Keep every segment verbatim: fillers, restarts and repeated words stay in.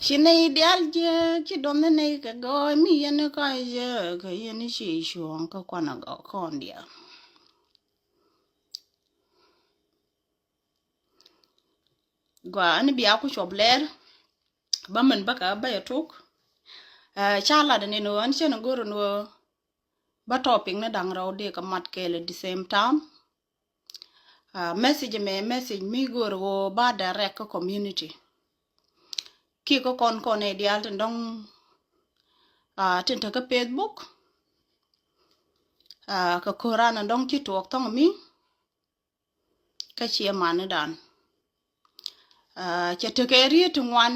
Ci nɛy diaal jiääk, ci dɔnh nɛy kɛ gɔɔy, mi yɛn ni kɔc jiääk, kɛ yɛn ni ci cuɔ̱ɔ̱ŋ kä kuan a gɔɔk kɔn diaal. Gua ɛn bia ku cuɔp lɛr, bä min bä kɛ bä yɛ tuk. Ɛ, ca lat ni ni ɣöö ɛn cɛn go̱r ni ɣöö bä topic ni da̱ŋ rɛw dee kɛ mat kɛɛl at the same time. Ɛ, message mɛ, message mi go̱r ɣöö ba direct kä community. Kiɛ kä kɔn kɔn ɛ diaal tin dɔ̱ŋ, ɛ, tin te kä Facebook. Ɛ, kɛ ko̱ran dɔ̱ŋ ci tuɔɔk thɔŋ mi kä ciɛ manidan. Ɛ, cɛ tekɛ riet ti ŋuan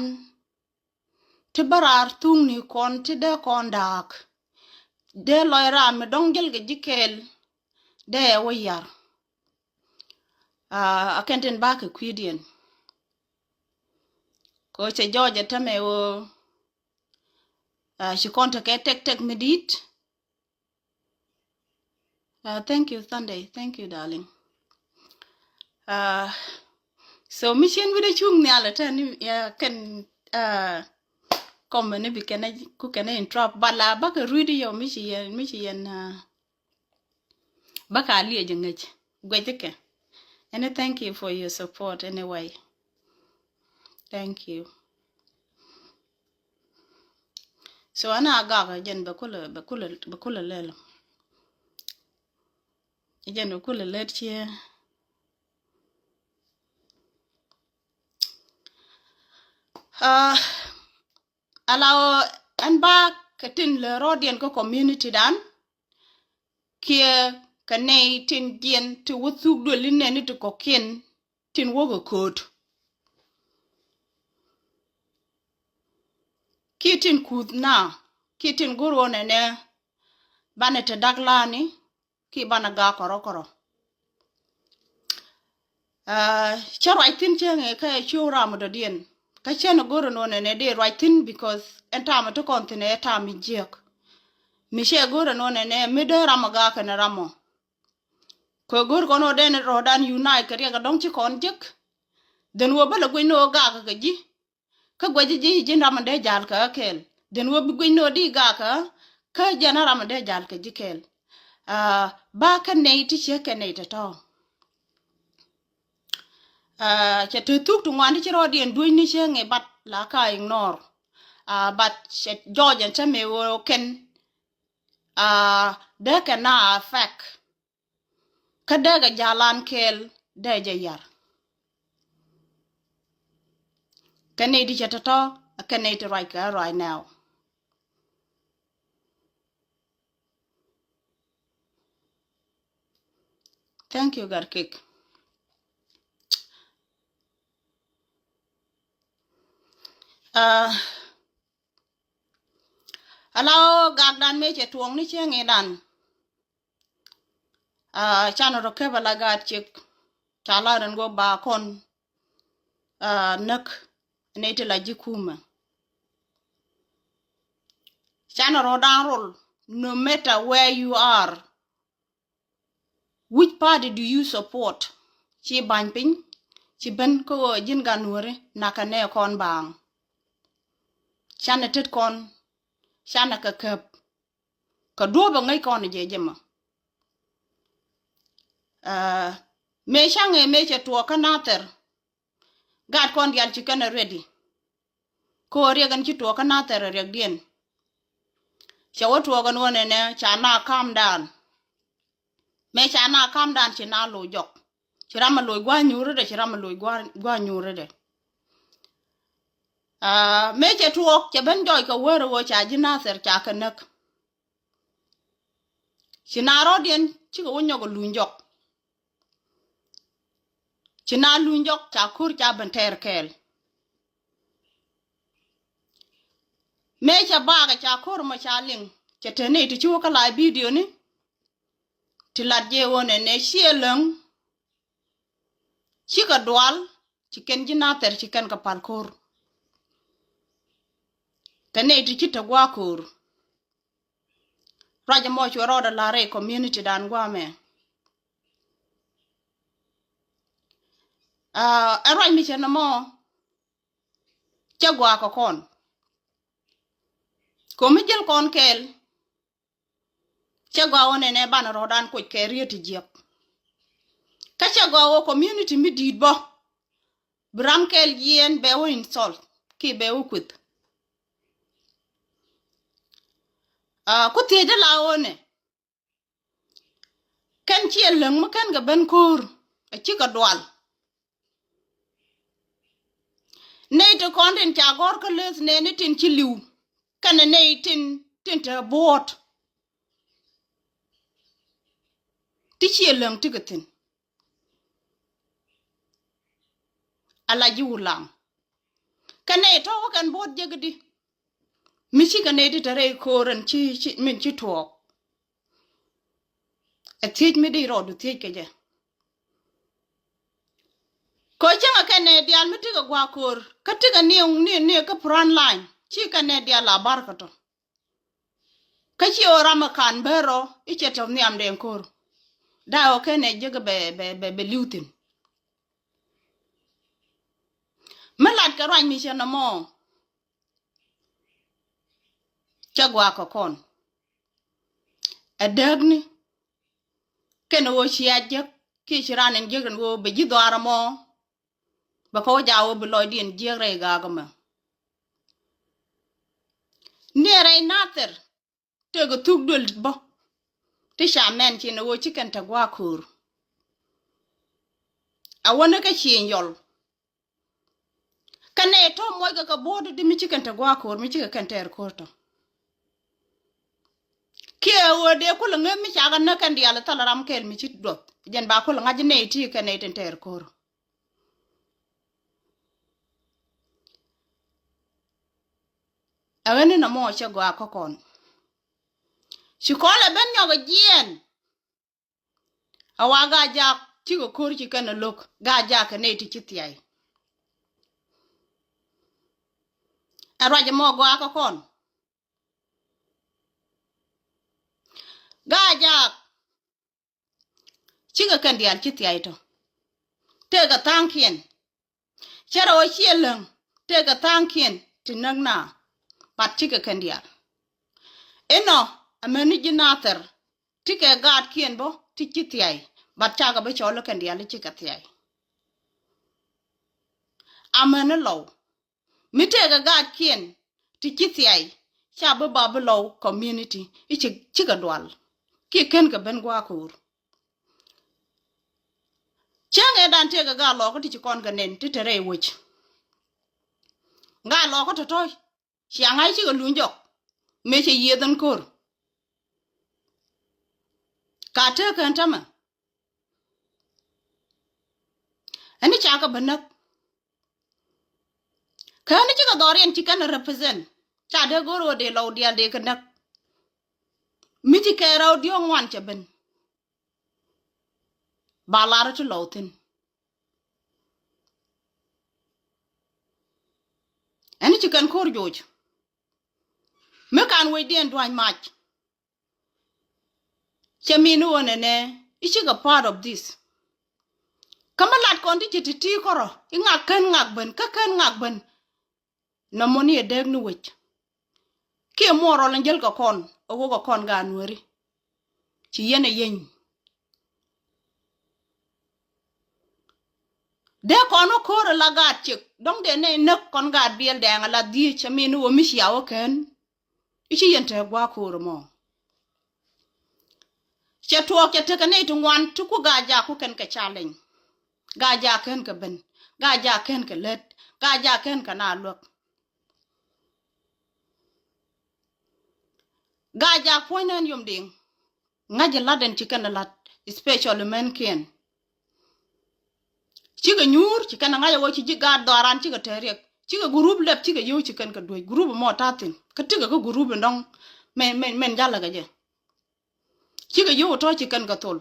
ti bä raar thuŋni kɔn ti dee kɔn da̱a̱k. Dee lɔc ram mi dɔ̱ŋ jäl kɛ ji̱ kɛɛl dee ɛ wä yar. Ɛ, a kɛn tin bakɛ kui̱diɛn. Kɛ cɛ jɔɔc ɛ tämɛ ɣöö, ɛ, ci kɔn tekɛ tɛk tɛk mi di̱i̱t. Uh, thank you, Sunday. Thank you, darling. Uh, so mi cien wi̱dɛ cuŋ nhial ɛ tɛn ni, ya kɛn, uh, kɔmɛ ni bi kɛn ku kɛn interrupt. But la bakɛ rui̱di yɔ mi ci yɛn, mi ci yɛn, uh, bakɛ a liɛ jɛ ŋäc guɛc kɛ. And thank you for your support anyway. Thank you. So ana gak jɛn bɛ kulɛ, bɛ kulɛ, bɛ kulɛ lɛl. Jɛn bɛ kulɛ lɛl ciɛ. Ah, ala ɣöö ɛn ba kɛ tin lɛ rɔɔdiɛn kä community dan. Kiɛ kɛ nɛy tin jiɛn ti wä thuk duël inɛni ti kɔ̱kiɛn tin wäkɛ kööt. Kiɛ tin kuth na, kiɛ tin go̱r ɣöö nɛnɛ banɛ te da̱k la̱a̱ni, kiɛ banɛ gaak kɔrɔ kɔrɔ. Ah, cä ruac thi̱n cäŋ ɛ kä ɛ cio̱w ram dɔ̱diɛn. Kä cän ɛ go̱r ɛn ɣöö nɛnɛ dee ruac thi̱n because ɛn tam ɛ ti kɔn thi̱n ɛ tam mi jiäk. Mi cɛ go̱r ɛn ɣöö nɛnɛ mi dee ram ɛ gaak kɛnɛ ram ɔ. Kɛ go̱r kɔn ɣöö dee ni rɔɔdan unite kɛ riɛk ɛ dɔ̱ŋ ci kɔn jek. Then ɣöö bä lɛ guic ni ɣöö gaak kɛ ji̱. Kä guɛc ji̱ ji̱ ji̱n ram mi dee jal kɛ ɣä kɛɛl. Then ɣöö bi guic ni ɣöö di gaak kɛ ɣä. Kä jɛn ram mi dee jal kɛ ji̱ kɛɛl. Ah, ba kɛ nɛy ti ciek kɛ nɛy tɔ̱tɔ̱. Ah, cɛ te thuk ti ŋuan ti ci rɔɔdiɛn duec ni cieŋ i̱ bat la ka ignore. Ah, bat cɛ jɔɔc ɛn cä mëë ɣöö kɛn, ah, dee kɛ na affect. Kä dee kɛ jalan kɛɛl dee jɛ yar. Kɛ nɛy ti cɛ tɔ̱tɔ̱, kɛ nɛy ti ruac kɛ right now. Thank you, Gat Kek. Ah, ala ɣöö gakdan mëë cɛ tuɔɔk ni cieŋ i̱dan. Ah, canɛ rɔ kep ala gaat ciek ca la rin wä ba kɔn, ah, näk nɛy ti la ji̱ kumɛ. Canɛ rɔ da̱ŋ rol, no matter where you are. Which party do you support? Ci ba̱ny piny, ci ben kä ɣöö ji̱n gat nuɔ̱ri nakɛ nɛ kɔn baaŋ. Canɛ tet kɔn, canɛ kɛ käp. Kɛ duɔ̱ɔ̱p ɛ ŋäc kɔn jɛ jɛ mɔ. Ah, mëë caŋ ëë mëë cɛ tuɔɔk kä Nathɛr. Gat kɔn diaal ci kɛn ɛ ready. Kä ɣöö riɛk ɛn ci tuɔɔk kä Nathɛr ɛ riɛkdiɛn. Cɛ wä tuɔɔk ɛn ɣöö nɛnɛ ca na calm down. Mëë ca na calm down ci na loc jɔk. Ci ram ɛ loc gua̱a̱th nyuur rɛdɛ, ci ram ɛ loc gua̱a̱th, gua̱a̱th nyuur rɛdɛ. Ah, mëë cɛ tuɔɔk cɛ ben jɔɔc kɛ wär ɛ ɣöö ca ji̱ Nathɛr ca kɛ näk. Ci na rɔɔdiɛn cikɛ wä nyɔk ɛ luny jɔk. Ci na luny jɔk ca ko̱r ca ben tɛɛr kɛɛl. Mëë cɛ baakɛ ca ko̱r mɔ ca liŋ cɛ te nɛy ti ci wä kä la video ni. Ti lat jɛ ɣöö nɛnɛ ciɛ läŋ. Cikɛ dual ci kɛn ji̱ Nathɛr ci kɛn kɛ pal ko̱r. Kɛ nɛy ti ci te gua̱a̱ ko̱r. Ruac ɛmɔ cuɛ rɔɔdɛ la̱r rɛy community dan gua̱a̱mɛ. Ah, ɛ ruac mi cɛ nɔmɔ. Cä gua̱a̱ kɛ kɔn. Ko̱mi jäl kɔn kɛɛl. Cɛ gɔaa wä nɛnɛ banɛ rɔɔdan kuc kɛ riet ti jiɛk. Kä cɛ gɔaa wä community mi di̱i̱t bä bi ram kɛɛl jiɛɛn bɛ wä insult kiɛ bɛ wä kueth. Aa, ku thiecdä la wä nɛ kɛn ciɛ läŋ mi kɛn kɛ ben ko̱o̱r a cikɛ dual. Nɛy ti kɔn tin ca gɔ̱r kä leth nɛɛni tin ci li̱w kɛnɛ nɛy tin tin te buɔ̱ɔ̱t. Ti ciɛ läŋ tikɛ thi̱n. Ala ji̱ Wulaŋ kɛ nɛy tɔ̱ wä kɛn buɔ̱ɔ̱t jek di mi cikɛ nɛy ti te rɛy ko̱o̱r ɛn ci, ci, min ci tuɔɔk. Ɛ thiec mi di rɔɔdu thiec kɛ jɛ. Kɛ cäŋɛ kɛn nɛ diaal mi tikɛ gua̱a̱ ko̱o̱r kä tikɛ niɛ niɛ niɛ kä front line ci kɛn nɛ diaal a bar kä tɔ. Kä ci ɣöö ram ɛ ka̱n bär rɔ i̱ cɛ tɔ̱ nhiamdɛ ko̱o̱r. Da̱a̱ ɣöö kɛn nɛ jiäk bɛ bɛ bɛ bɛ li̱w thi̱n. Mi lat kɛ ruac mi cɛ nɔmɔ. Cä gua̱a̱ kä kɔn. Ɛ dääkni kɛn ɣöö cia jiäk kiɛ ci ran in jiäk in ɣöö bɛ ji̱ dhɔaar ɛmɔ. Bɛ kɛ wä jaak ɣöö bi lɔcdiɛn jiäk rɛy gaak ɛmɛ. Niɛ rɛy Nathir tëëkɛ thuk duël bä ti ca mɛn ci ni ɣöö ci kɛn te gua̱a̱ ko̱o̱r. A wäni kä cieŋ yɔl. Kɛn nɛ tɔ̱ muɔckɛ kɛ buɔ̱ɔ̱t di mi ci kɛn te gua̱a̱ ko̱o̱r mi cikɛ kɛn tɛɛr ko̱o̱r tɔ̱. Kiɛ ɣöö dee kulɛ ŋäth mi cakɛ näk kɛn diaal thal ram kɛɛl mi ci duɔth jɛn ba kulɛ ŋa̱c nɛy ti kɛn nɛy tin tɛɛr ko̱o̱r. Ɛ ɣän ni nɔmɔ cɛ gɔaa kä kɔn. Ci kɔn lɛ ben nyɔk ɛ jiɛɛn. A wa Gaa-jaak cikɛ ko̱r ci kɛn ɛ lo̱k Gaa-jaak kɛ nɛy ti ci thiay. Ɛ ruac ɛmɔ gɔaa kä kɔn. Gaa-jaak cikɛ kɛn diaal ci thiay tɔ. Tëëkɛ tha̱a̱ŋkiɛn. Cɛ rɔ ciɛ läŋ tëëkɛ tha̱a̱ŋkiɛn ti näk na. Bat cikɛ kɛn diaal. Inɔ amäni ji̱ Nathir tikɛ gaatkiɛn bä ti ci thiay. Bat cakɛ bi cɔl kɛn diaal cikɛ thiay. Amäni Lɔw mi tëëkɛ gaatkiɛn ti ci thiay. Ca bi ba bi Lɔw community i̱ ci cikɛ dual. Kiɛ kɛn kɛ ben gua̱a̱ ko̱o̱r. Cäŋ ëëdan tëëkɛ Gaa-lɔɔkä ti ci kɔn kɛ nɛn ti te rɛy wec. Gaa-lɔɔkä tɔ̱tɔ̱ cia ŋa̱c cikɛ luny jɔk mëë cɛ yiëëth ɛn ko̱r. Ka tëëkɛ ɛn tämɛ ɛn i̱ ca kɛ bä näk. Kä ɛn i̱ cikɛ dhɔriɛn ci kɛn represent ca dee go̱r ɣöö dee Lɔw diaal dee kɛ näk. Mi ci kɛ rɛw diɔ̱ɔ̱k ŋuan cɛ ben. Ba lar ti Lɔw thi̱n. Ɛn ci kɛn ko̱r joc mi kan wecdiɛn dua̱ny mac. Cɛ min i̱ ɣöö nɛnɛ i̱ cikɛ part of this. Kä mi lat kɔn ti ci ti̱ti̱ kɔrɔ i̱ ŋak kän ŋak ben kä kän ŋak ben. Nɔmɔ ni ɛ dääk ni wec kiɛ muɔɔr rɔl in jäl kɛ kɔn ɛ wok ɛ kɔn Gaa Nuääri. Ci yɛn ɛ yeny. Dee kɔn wä ko̱o̱r ɛ la gaat cik dɔ̱ŋ dee nɛy näk kɔn gaat biɛl dɛɛŋ ɛ la dhieec ɛ min ni wä mi cia wä kään. I̱ ci yɛn te gua̱a̱ ko̱o̱r ɛmɔ. Cɛ tuɔɔk cɛ tekɛ nɛy ti ŋuan ti ku Gaa-jaak ku kɛn kɛ challenge. Gaa-jaak kɛn kɛ ben. Gaa-jaak kɛn kɛ lät. Gaa-jaak kɛn kɛ na luäk. Gaa-jaak puɔ̱ny nɛn yom diŋ. Ŋa̱c ɛ la̱t ɛn ci kɛn ɛ la̱t especially mɛnkiɛn. Cikɛ nyuur ci kɛn ɛ ŋa̱c ɛ wä ci ji̱ gaat dhɔaran cikɛ tɛɛr riɛk cikɛ gurup lɛp cikɛ yio̱w ci kɛn kɛ duec gurup ɛmɔ ta̱thi̱n kä tikɛ kä gurup ɛn dɔ̱ŋ. Mɛn mɛn mɛn jalä kɛ jɛ. Cikɛ yio̱w ɛ tɔ̱ ci kɛn kɛ thol.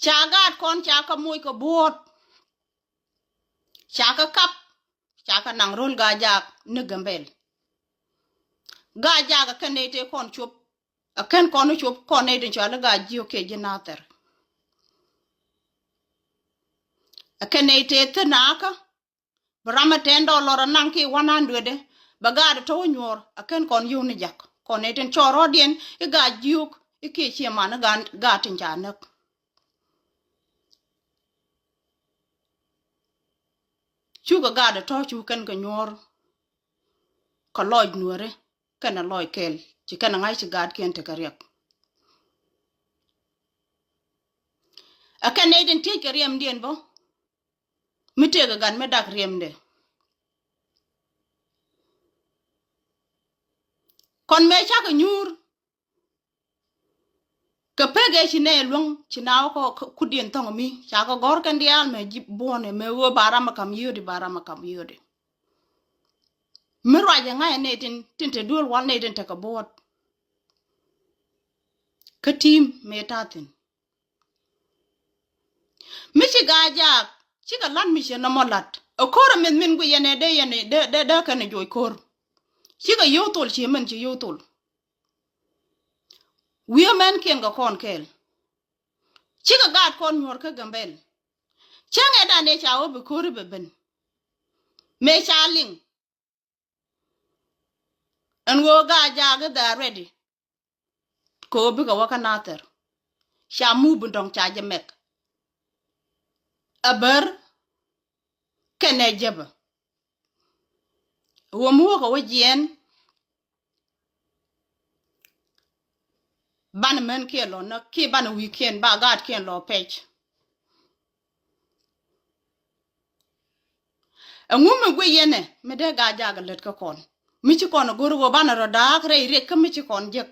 Ca gaat kɔn ca kɛ moc kɛ buɔ̱ɔ̱t. Ca kɛ kap. Ca kɛ naŋ ro̱l Gaa-jaak ni Gambɛl. Gaa-jaak ɛ kɛn nɛy tëë kɔn cop. Ɛ kɛn kɔn cop kɔn nɛy tin cɔal i̱ Gaa-jiök kiɛ ji̱ Nathir. Ɛ kɛn nɛy tëë thi̱n naakä. Bi ram ɛ tɛn dɔɔl lɔr ɛ naŋ kiɛ one hundred ɛ bɛ gaat ɛ tɔ̱ wä nyuɔɔr ɛ kɛn kɔn yio̱w ni jak. Kɔn nɛy tin cɔɔr rɔɔdiɛn i̱ gaat jiök i̱ kiɛ ciɛ man i̱ gaat, gaat tin ca näk. Cukɛ gaat ɛ tɔ̱ cu kɛn kɛ nyuɔ̱ɔ̱r kɛ lɔc nuääri kɛnɛ lɔc kɛl ci kɛnɛ ŋa̱c ci gaatkiɛn tekɛ riɛk. Ɛ kɛn nɛy tin tiec kɛ riɛmdiɛn bä mi tëëkɛ gat mi dak riɛmdɛ. Kɔn mëë cakɛ nyuur kɛ pek ëë ci nɛy luäŋ ci na wä kɔ kutdiɛn thɔŋ mi ca kɛ gɔ̱r kɛn diaal mëë ji̱ buɔ̱n ɛ mëë ɣöö ba ram ɛ ka̱m yio̱di, ba ram ɛ ka̱m yio̱di. Mi ruacɛ ŋa̱cɛ nɛy tin, tin te duel wal nɛy tin tekɛ buɔ̱ɔ̱t kä ti̱i̱m mëë ta̱a̱ thi̱n. Mi ci Gaajaak cikɛ la̱t mi ciɛ nɔmɔ la̱t ɛ ko̱r ɛ mith min guic yɛn ɛ dee yɛn ɛ dee, dee, dee kɛn ɛ joc ko̱r. Cikɛ yio̱w thol ciɛ min ci yio̱w thol. Wi̱i̱ mɛnkiɛn kɛ kɔn kɛɛl. Cikɛ gaat kɔn nyuɔ̱ɔ̱r kä Gambɛl. Cäŋ ɛ dan ɛ ca wä bi ko̱ri bɛ ben. Mëë ca liŋ ɛn ɣöö Gaajaak i̱ they are ready. Kɛ ɣöö bikɛ wä kä Nathir. Ca move in dɔ̱ŋ ca jɛ mɛk. Ɛ bär kɛnɛ jɛpä. Ɣöö mi wäkɛ wä jiɛɛn banɛ mänkiɛn lɔ näk kiɛ banɛ wi̱i̱kiɛn ba gaatkiɛn lɔ pɛc. Ɛŋu mi guic yɛn ɛ mi dee Gaajaak ɛ lät kä kɔn mi ci kɔn ɛ go̱r ɣöö banɛ rɔ da̱a̱k rɛy riɛk kä mi ci kɔn jek.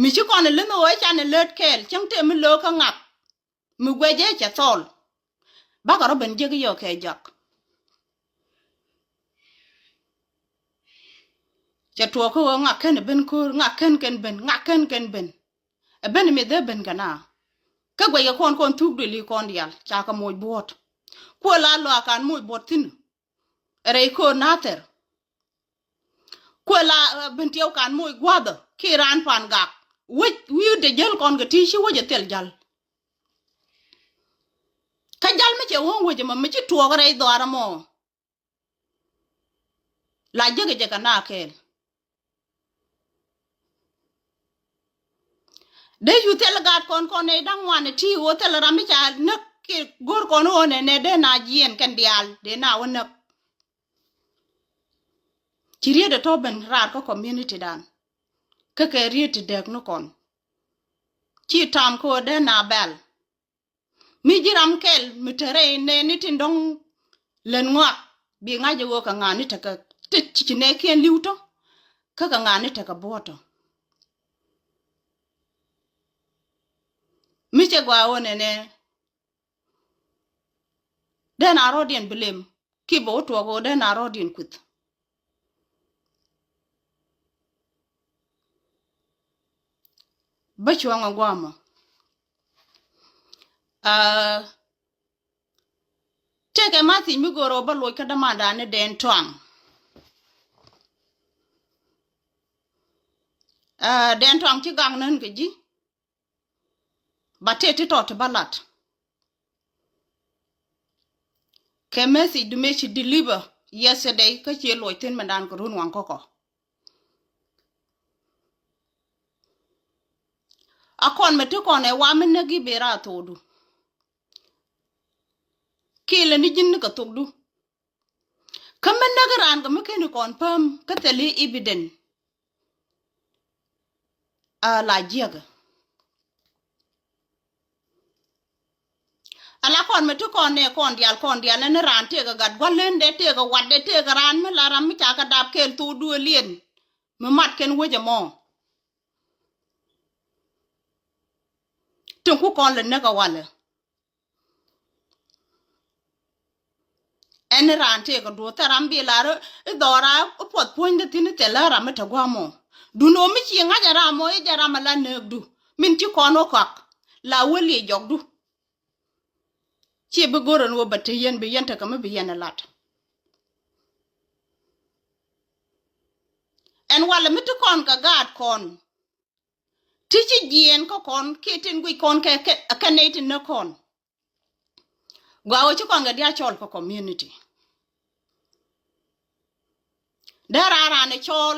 Mi ci kɔn ɛ lin ɣöö ɛ canɛ lät kɛɛl cäŋ tëë mi lo̱o̱k kä ŋak. Mi guɛcɛ cɛ thɔɔl. Bakɛ rɔ ben jek yɔkɛ jak. Cɛ tuɔɔk kä ɣöö ŋak kɛn ɛ ben ko̱r, ŋak kɛn kɛn ben, ŋak kɛn kɛn ben. Ɛ ben mi dhɛ ben kɛ na. Kä guɛcɛ kɔn kɔn thuk duëli kɔn diaal ca kɛ moc buɔ̱ɔ̱t. Kuɛ la lɔaakan moc buɔ̱ɔ̱t thi̱n. Rɛy köör Nathir. Kuɛ la, eh, ben tiɛw kan moc gua̱dhä ki raan pan gak. Wec wi̱i̱ te jäl kɔn kɛ ti ci wec ɛ thil jäl. Kä jäl mi cɛ wäŋ wec ɛmɔ mi ci tuɔɔk rɛy dhɔaar ɛmɔ. La jek jɛ kɛ na kɛɛl. Dee cu thil gaat kɔn kɔn nɛy da̱ŋ ŋuan ɛ ti ɣöö thil ram mi ca näk ki go̱r kɔn ɣöö nɛ nɛ dee na jiɛn kɛn diaal dee na wä näk. Ci riet ɛ tɔ̱ ben raar kä community dan. Kä kɛ riet ti dɛk ni kɔn. Ci tam kä ɣöö dee na bɛl. Mi ji̱ ram kɛl mi te rɛy nɛɛni tin dɔ̱ŋ lät ŋɔak bi ŋa̱c ɛ ɣöö kɛ ŋa̱a̱ni tekɛ ti ci nɛɛkiɛn li̱w tɔ̱. Kä kɛ ŋa̱a̱ni tekɛ buɔ̱ɔ̱tɔ. Mi cɛ gɔaa ɣöö nɛnɛ. Dee na rɔɔdiɛn bi lem. Ki bɛ wä tuɔɔk ɣöö dee na rɔɔdiɛn kueth. Bä cuɔ̱ŋ ɛ guamɔ. Aa, tëëkɛ ma thiec mi go̱o̱r ɣöö bä loc kä dämandan ni Dɛn Tuaŋ. Aa, Dɛn Tuaŋ ci gak nän kɛ ji̱. Ba tëë ti tɔt ti bä lat. Kɛ message du mëë ci deliver yesterday kä ciɛ luɔc thi̱n mɛndan kɛ run waŋ kɔkɔ. A kɔn mɛ ti kɔn ɛ wa mi näk i̱ bëë raar thokdu. Kiɛ lɛ ni ji̱n ni kɛ thokdu. Kä mi näk raan kɛ mi keni kɔn pääm kä thil i̱ evident. A la jiäkä. Ala kɔn mi ti kɔn nɛ kɔn diaal kɔn diaal ɛn raan tëëkɛ gat gua̱l len dee tëëkɛ wat dee tëëkɛ raan mi la ram mi ca kɛ dap kɛɛl thok duëël yɛn. Mi mat kɛn wec ɛmɔ. Tin ku kɔn lɛ näk ɛ walɛ. Ɛn raan tëëkɛ duɔ̱ɔ̱th thil ram bi lar i̱ dhɔra i̱ puɔth puɔ̱nydä thi̱n i̱ thil ram mi te gua̱a̱ mɔ. Duundɛ ɣöö mi ci ŋa̱c ɛ ram mɔ i̱ jɛ ram ala nääkdu min ci kɔn wä kɔak la wä liec jɔkdu. Ci bi go̱r ɛn ɣöö bɛ te yɛn bi yɛn tekɛ mi bi yɛn ɛ lat. Ɛn walɛ mi ti kɔn kɛ gaat kɔn. Ti ci jiɛɛn kä kɔn kiɛ tin guic kɔn kɛ, kɛ, kɛ nɛy tin näk kɔn. Gɔaa ɣöö ci kɔn kɛ diaal cɔl kä community. Dee raan raan ɛ cɔl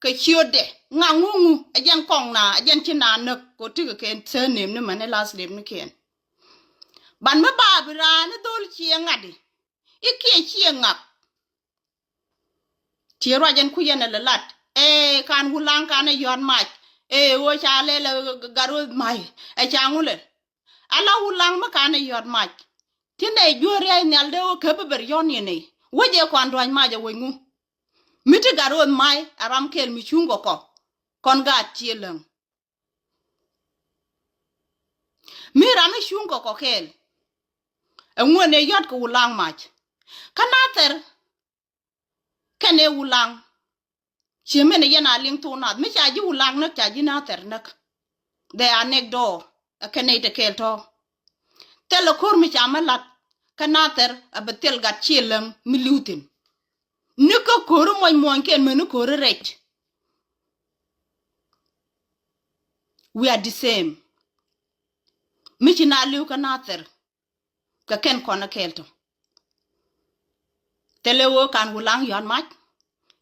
kɛ ciötdɛ, ŋa ŋu ŋu, ɛ jɛn kɔŋ na, ɛ jɛn ci na näk kɛ ɣöö tekɛ kɛn surname ni mɛni last name ni kɛn. Ban mi ba bi raan ni dhol ciɛ ŋa̱t i̱ i̱ kiɛ ciɛ ŋak. Ciɛ ruac ɛn ku yɛn ɛ lɛ lat. Ee, kan Wulaŋ kan ɛ yɔ̱a̱t mac. Ee, ɣöö ca lɛl ɛ Gatwec ma̱y. Ɛ ca ŋu lɛl. Ala Wulaŋ mi kan ɛ yɔ̱a̱t mac. Ti nɛy juäär ria̱c nhial dee ɣöö kɛ bi ber yɔ̱ɔ̱n yɛn nɛy. Wec ɛ kɔn dua̱c mac ɛ wec ŋu. Mi ti Gatwec ma̱y ɛ ram kɛl mi cuŋ kɔ kɔ. Kɔn gaat ciɛ läŋ. Mi ram mi cuŋ kɔ kɔ kɛɛl. Ɛŋu ɛ nɛy yɔ̱a̱t kɛ Wulaŋ mac. Kä Nathɛr kɛnɛ Wulaŋ. Ciɛ min ɛ yɛn a liŋ thok nath. Mi ca ji̱ Wulaŋ näk, ca ji̱ Nathɛr näk. They are next door. Ɛ kɛnɛ itɛ kɛɛl tɔ̱. Thilɛ ko̱r mi ca mi lat kä Nathɛr a bɛ thil gat ciɛ läŋ mi li̱w thi̱n. Ni kä ko̱ri muɔ̱ny muɔ̱nykiɛn mäni ko̱ri rɛc. We are the same. Mi ci na li̱w kä Nathɛr. Kɛ kɛn kɔn ɛ kɛɛl tɔ. Thilɛ ɣöö kan Wulaŋ yɔ̱a̱n mac.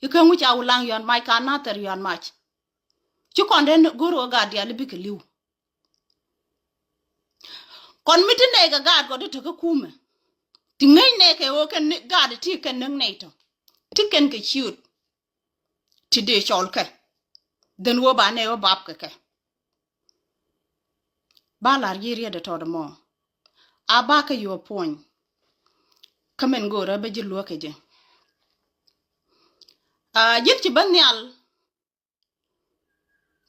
I̱ kä ŋu ca Wulaŋ yɔ̱a̱n mac, kan Nathɛr yɔ̱a̱n mac. Ci kɔn den go̱r ɣöö gaat diaal i̱ bikɛ li̱w. Kɔn mi ti nɛy kɛ gaat kɔ ti te kä kumɛ. Ti ŋäc nɛy kɛ ɣöö kɛn ni gaat ti kɛn näk nɛy tɔ. Ti kɛn kɛ ciöt. Ti dee cɔl kɛ. Dhen ɣöö ba nɛy ɣöö bap kɛ kɛ. Ba lar ji̱ riet ɛ tɔt ɛmɔ. A ba kä yuɔ puɔ̱ny. Kä min go̱o̱rä bä ji̱ luäk kɛ jɛ. A ji̱n ci bä nhial.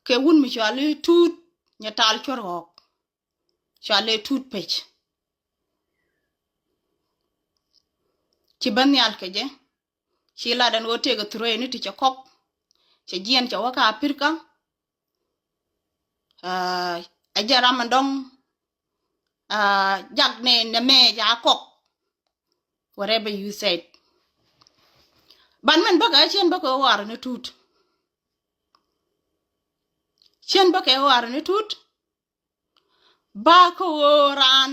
Kɛ wun mi cuali Tut Nyatal Cuɔr Ɣɔk. Cuali Tut Pec. Ci bä nhial kɛ jɛ. Ci lat ɛn ɣöö tëëkɛ thuree ni ti cɛ kɔk. Cɛ jiɛn cɛ wä kä Apirka. Aa, ɛ jɛ ram ɛn dɔ̱ŋ. Aa, jak ni nɛmɛ ca kɔk. Whatever you said. Ban mɛn bäkɛ cien bäkɛ ɣɔaar ni Tut. Cien bäkɛ ɣɔaar ni Tut. Ba kä ɣöö raan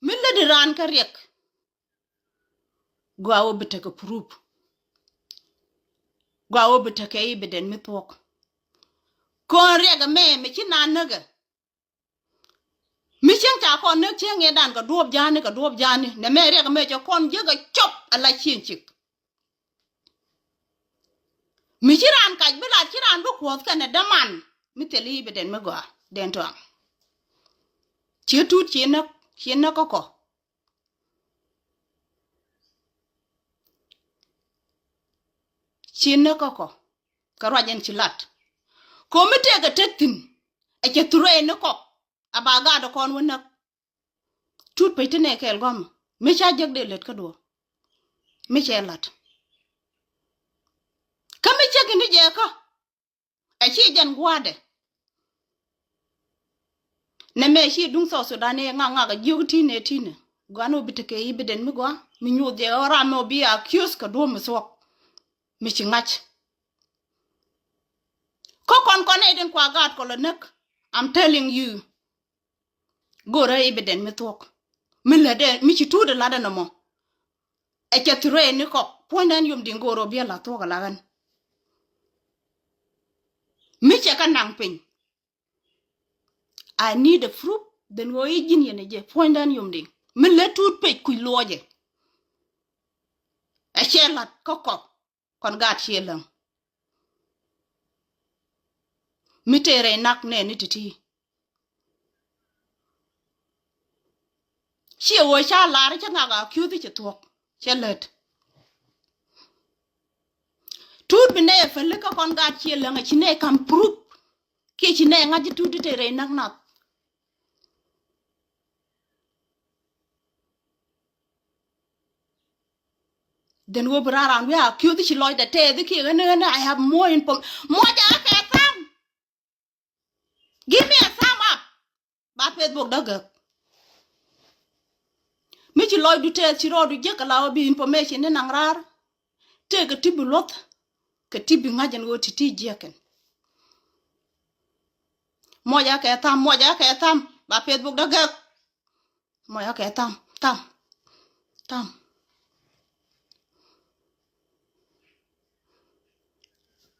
mi lätdi raan kä riɛk. Gɔaa wä bi tekɛ proof. Gɔaa wä bi tekɛ evidence mi thuɔ̱k. Kɔn riɛk ɛmɛ mi ci na näkɛ. Mi cieŋ ca kɔn näk cieŋ ëëdan kɛ duɔ̱ɔ̱p ja̱a̱ni kɛ duɔ̱ɔ̱p ja̱a̱ni. Nɛmɛ riɛk ɛmɛ cɛ kɔn jiäk ɛ cop ɛ la cieŋ cik. Mi ci raan kac bi lat ci raan bi kuɔth kɛnɛ däman. Mi thil i̱ bi den mi gɔaa den tɔaŋ. Ci Tut ci näk, ci näk kä kɔ. Ci näk kä kɔ. Kɛ ruac ɛn ci lat. Komi tëëkɛ tet thi̱n. Ɛ cɛ thuree ni kɔk. A ba gaat ɛ kɔn wä näk. Tut Pec ti nɛ kɛɛl gɔmä. Mi ca jek dee lät kä duɔ̱ɔ̱r. Mi cɛ lat. Kä mi cek in ti jɛ kä. Ɛ ci jɛn gua̱a̱dɛ. Nɛmɛ ci duŋ South Sudan ɛ ŋak ŋak ɛ jiök ti̱n ɛ ti̱n ɛ. Gua̱n ɔ bi tekɛ i̱ bi den mi gua̱a̱. Mi nyuuth jɛ ɔ ram mɛ ɔ bi accuse kɛ duɔ̱ɔ̱p mi thuɔ̱k. Mi ci ŋa̱c. Kä kɔn kɔn ɛ den kua gaat kɔ lɔ näk. I'm telling you. Go̱rä i̱ bi den mi thuɔ̱k. Mi lätdɛ, mi ci Tut ɛ latdɛ nɔmɔ. Ɛ cɛ thuree ni kɔk. Puɔ̱nydɛ ɛn yom di̱ŋ go̱rä ɔ bi ɛ la thuɔ̱k ɛ la ɣän. Mi cɛ kä naŋ piny. I need a proof. Then ɣöö i̱ ji̱n yɛn ɛ jɛ puɔ̱nydɛ ɛn yom di̱ŋ. Mi lät Tut Pec kuc luɔcɛ. Ɛ cɛ la̱t kä kɔk. Kɔn gaat ciɛ läŋ. Mi tëë rɛy nak nɛɛni ti̱ti̱. Ciɛ ɣöö ca lar cä ŋak a kiöth cɛ thuɔ̱k cɛ lät. Tut bi nɛy ɛ päli kä kɔn gaat ciɛ läŋ a ci nɛy kam proof. Kiɛ ci nɛy ŋa̱c ji̱ Tut ti tëë rɛy nak nath. Then wä bi ran ran wi̱i̱ a kiöth ci lɔcdɛ tɛth kiɛ ɣän ɣän I have more info. Muɔcɛ ɣä kɛ tham. Give me a thumb up. Ba Facebook dä gäk. Mi ci lɔcdu tɛth ci rɔɔdu jiäk kɛ la wä bi information ni naŋ raar. Tëëkɛ ti bi luɔth kɛ ti bi ŋa̱c ɛn ɣöö ti ti jiäkɛn. Muɔcɛ ɣä kɛ tham, muɔcɛ ɣä kɛ tham. Ba Facebook dä gäk. Mɔc akɛ tham, tham, tham.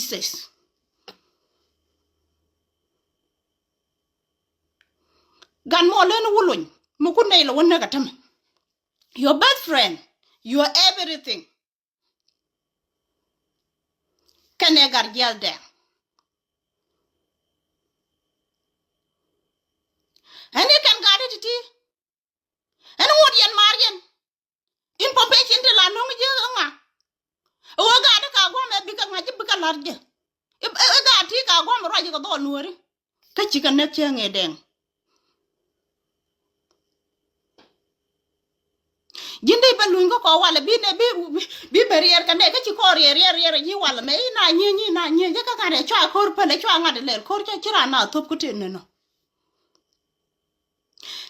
Jesus. Gan mɔ leni Wuluny mi kun nɛy lɛ wä näk a tämɛ. Your best friend, your everything. Kɛnɛ Gatjiɛth Dɛŋ. Ɛn i̱ kɛn gatdi ti̱ti̱. Ɛn ŋot yɛn maar yɛn. Information ti la no̱ŋ ji̱ ŋa. Ɛ ɣöö gatdi ka guɔ̱m ɛ bikɛ ŋa̱c ji̱ bikɛ la̱r ji̱. Ɛ, ɛ, ɛ gat ti ka guɔ̱m ruac ji̱ kɛ dhɔl nuɔ̱ɔ̱ri. Kä cikɛ näk cäŋ ëë Dɛŋ. Ji̱n dee bä luny kä kɔ walɛ bi nɛ bi, bi, bi bɛ riɛɛr kɛ nɛ kä ci kɔ riɛɛr riɛɛr riɛɛr ji̱ walɛ mɛ i̱ na nyieny i̱ na nyieny kä ŋa̱t ɛ cua ko̱r päl ɛ cua ŋa̱t ɛ lɛl ko̱r cɛ ci raan na thop kä tëë nɛnɔ.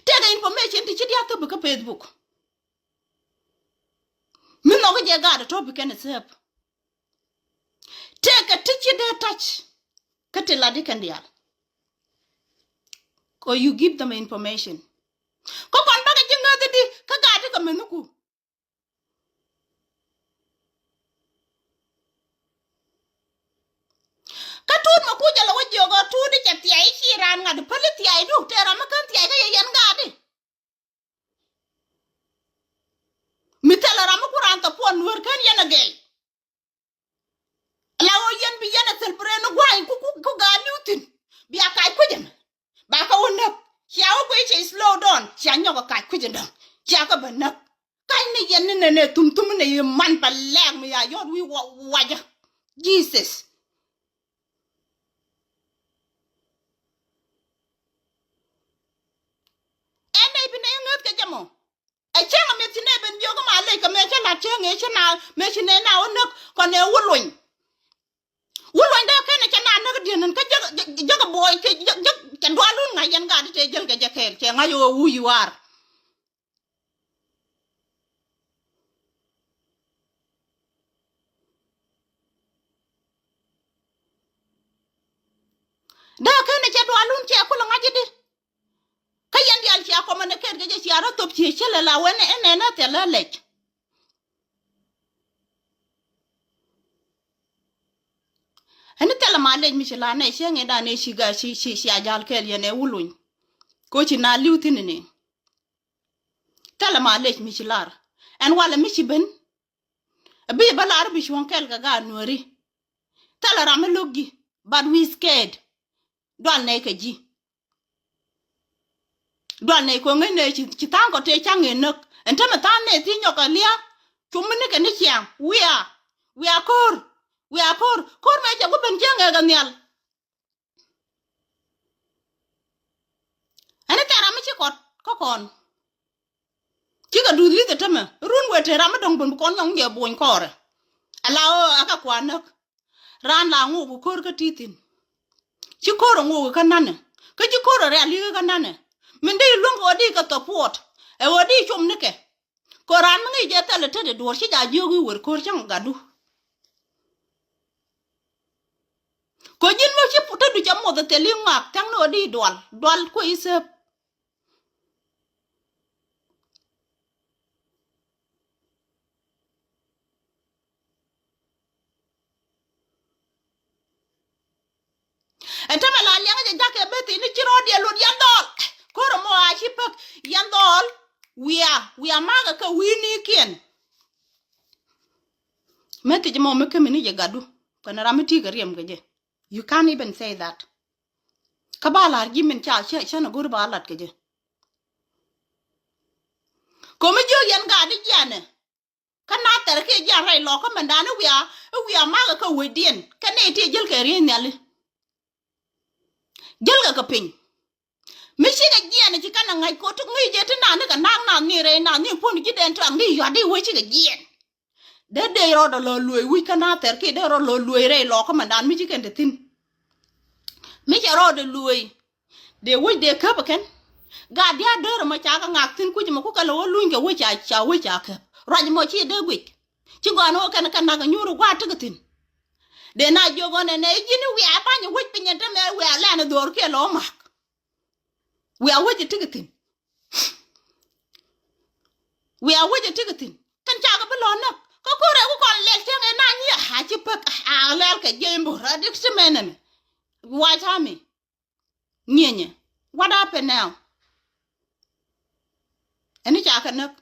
Tëëkɛ information ti ci diath thop kä Facebook. Mi nhɔk jɛ gaat ɛ tɔp kɛn ɛ thäp. Tëëkɛ ti ci dee tac kä ti lat ikɛn diaal. Or you give them information. Kä kɔn bakɛ ji̱ ŋäth idi kä gaat ikɛ mɛnhiku. Kä tuut mɛ kucä lɛ wä jiök ɔ tuut icɛ thiac ici raan ŋa̱t päli thiac du tëë ram mi kän thiac kä yɛ yɛn gaat i. Mi thilɛ ram mi ku raan thɔpuɔn nueer kän yɛn ɛ gɛy. La ɣöö yɛn bi yɛn ɛ thil bi rɛn ni gua̱a̱ny ku, ku, ku gaat li̱w thi̱n. Bia kac kui̱c ɛmɛ ba kä wä näk. Cia wä guiy cɛ slow down cia nyɔk ɛ kac kui̱c ɛdɔ̱ŋ. Cia kä bä näk. Ka̱ny ni yɛn ni nɛnɛ thum thum ni yɛ man bɛ lɛɛk mi ya yɔt wi̱i̱ wa, wacä. Jesus. Ɛn nɛy bi nɛy ŋäth kɛ jɛ mɔ. Ɛ cäŋ ɛ meth ci nɛy ben jiök ma lec kɛ mëë cä lat cäŋ ëë ci na mëë ci nɛy na wä näk kɔn ɛ Wuluny. Wuluny dee kɛn ɛ cɛ na näk diɛn ɛn kä jäk, jäk, jäk ɛ buɔy cɛ jäk, jäk cɛ dual wun ŋa̱c yɛn gat tëë jäl kɛ jɛ kɛɛl cɛ ŋa̱c ɛ ɣöö who you are. Dee kɛn ɛ cɛ dual wun cɛ kulɛ ŋa̱c i̱di. Kä yɛn diaal cia communicate kɛ jɛ cia rɔ thop cie cä lɛ la wen ɛn ɛn ɛ thilɛ lɛc. Ɛn thilɛ ma lɛc mi ci la nɛ cieŋ in dan ɛ ci ga ci ci cia jal kɛɛl yɛn ɛ Wuluny. Ko ci na li̱w thi̱n ni. Thilɛ ma lɛc mi ci lar ɛn walɛ mi ci ben. Bi bä lar bi cuɔ̱ŋ kɛl kɛ gaat nuääri. Thilɛ ram mi lo̱k ji̱ but we scared. Dual nɛy kɛ ji̱. Dual nɛy kɛ ŋäc nɛy ci, ci tha̱a̱ŋ kɔ tëë ca̱ŋ ëë näk ɛn tämɛ tha̱a̱ŋ nɛy thiec nyɔk kɛ lia̱a̱. Cum mi ni kɛ ni ciaŋ wiaa wiaa ko̱r wiaa ko̱r ko̱r mëë cɛ gui̱ ben cieŋ ëë kɛ nhial. Ɛn i̱ thɛr ram mi ci kɔt kä kɔn. Cikɛ duth li̱th ɛ tämɛ run wëë te ram mi dɔ̱ŋ bun bi kɔn nyɔŋ jɛ buny kɔɔrɛ. Ala ɣöö akɛ kuan näk. Raan la ŋo̱o̱k ko̱r kä ti̱thi̱n. Ci ko̱r ɛ ŋo̱o̱k kä nanɛ kä ci ko̱r ɛ rial li̱k kä nanɛ. Min dee iluäŋ kɛ ɣöö di kɛ thɔpuɔt ɛ ɣöö di com nikɛ. Kɛ ɣöö raan mi ŋi̱i̱c jɛ thɛl ɛ tet ɛ duɔ̱ɔ̱r ci ja jiök i̱ wër ko̱r cäŋ gatdu. Kɛ ɣöö ji̱n mi ci pu te du cɛ moth ɛ thil i̱ ŋuak tha̱ŋ ni ɣöö di dual dual kuɛ i̱ thäp. Ɛn tämɛ la liɛŋä jɛ ja̱kɛ beth in ci rɔɔdiɛ lot yɛn dhɔɔl. Ko̱r ɛmɔ a ci päk yɛn dhɔɔl. Wiaa wiaa makä kɛ wi̱i̱nikiɛn. Mɛ thiec ɛmɔ mi kämi ni jɛ gatdu kɛn ram mi ti̱i̱ kɛ riɛm kɛ jɛ. You can't even say that. Kä ba la̱r ji̱ min ca cä cä ni go̱r ba lat kɛ jɛ. Ko̱mi jiök yɛn gat i̱ jianɛ. Kä na thɛr kiɛ jian rɛy lɔkä mɛndan i̱ wiaa i̱ wiaa makä kä wecdiɛn kɛ nɛy ti jäl kɛ riey nhiali. Jäl kɛ kɛ piny. Mi cikɛ jiɛn ci kɛn ɛ ŋa̱c ko̱ ti ŋi̱i̱c jɛ ti nani kɛ na̱a̱ŋ nath ni rɛy nath ni puɔ̱n ji̱ dɛn tuaŋ di yua̱t di wec cikɛ jiɛn. Dee dee rɔɔdɛ lɔ luëëc wi̱c kä na thɛr kiɛ dee rɔɔdɛ lɔ luëëc rɛy lɔkä mɛndan mi ci kɛn te thi̱n. Mi cɛ rɔɔdɛ luëëc. Dee wec dee käp ɛ kɛn. Gat dia̱a̱ döör ɛmɔ ca kɛ ŋak thi̱n kui̱c ɛmɔ ku kɛ lɛ wä luny kɛ wec ca ca wec ca käp. Ruac ɛmɔ ci dee guic. Ci gɔaa ni wä kɛn kɛ nak ɛ nyuur ɛ gua̱a̱t tekɛ thi̱n. Dee na jiök ɣän ɛnɛ i̱ ji̱n i̱ wiaa ba̱ny ɛ wec piny ɛn te mɛ wiaa lɛn ɛ dho̱r kiɛ lɛ wä mak. Wiaa wec ɛ tekɛ thi̱n. Wiaa wec ɛ tekɛ thi̱n. Kɛn cakɛ bi lɔ näk. Kä kore ku kɔn lɛl cäŋ ɛ na nyiɛ a ci pek a lɛl kɛ jiɛ imbor a dik ci mɛnɛ mi. White Army. Nyienye. What happened now? Ɛni ca kɛ näk.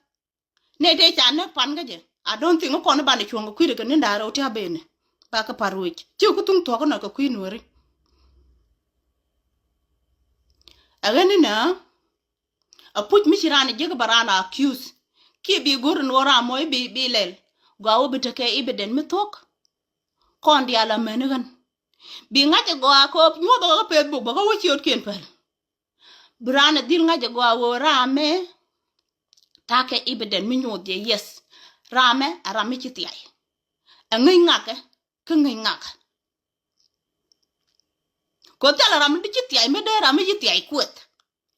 Nɛ tëë ca näk pan kä jɛ. I don't think kɔn iban icuɔ̱ŋ kɛ kui̱dɛ kɛ ni da̱a̱r rɛw ti a ben. Ba kɛ par wec ci ku thuŋ thuɔ̱k inɔ kɛ kui̱ nuɔ̱ri. Ɛ ɣän inɛ. A puc mi ci raan ijiek bɛ raan a accuse. Kiɛ bi go̱r in ɣöö ram mɔ ibi bi lɛl. Gɔaa wä bi tekɛ evident mi thuɔ̱k. Kɔn diaal a mɛn iɣän. Bi ŋa̱c igɔaa kɛ nyuɔth kä Facebook bä kä wä ciötkiɛn päl. Bi raan a dhil ŋa̱c igɔaa wä ram mɛ. Takɛ evident mi nyuɔth jɛ, yes. Ram mɛ a ram mi ci thiay. Ɛ ŋäc ŋakɛ kä ŋäc ŋakɛ. Kɛ thil ram mi ci thiay mi dee ram mi ci thiay kueth.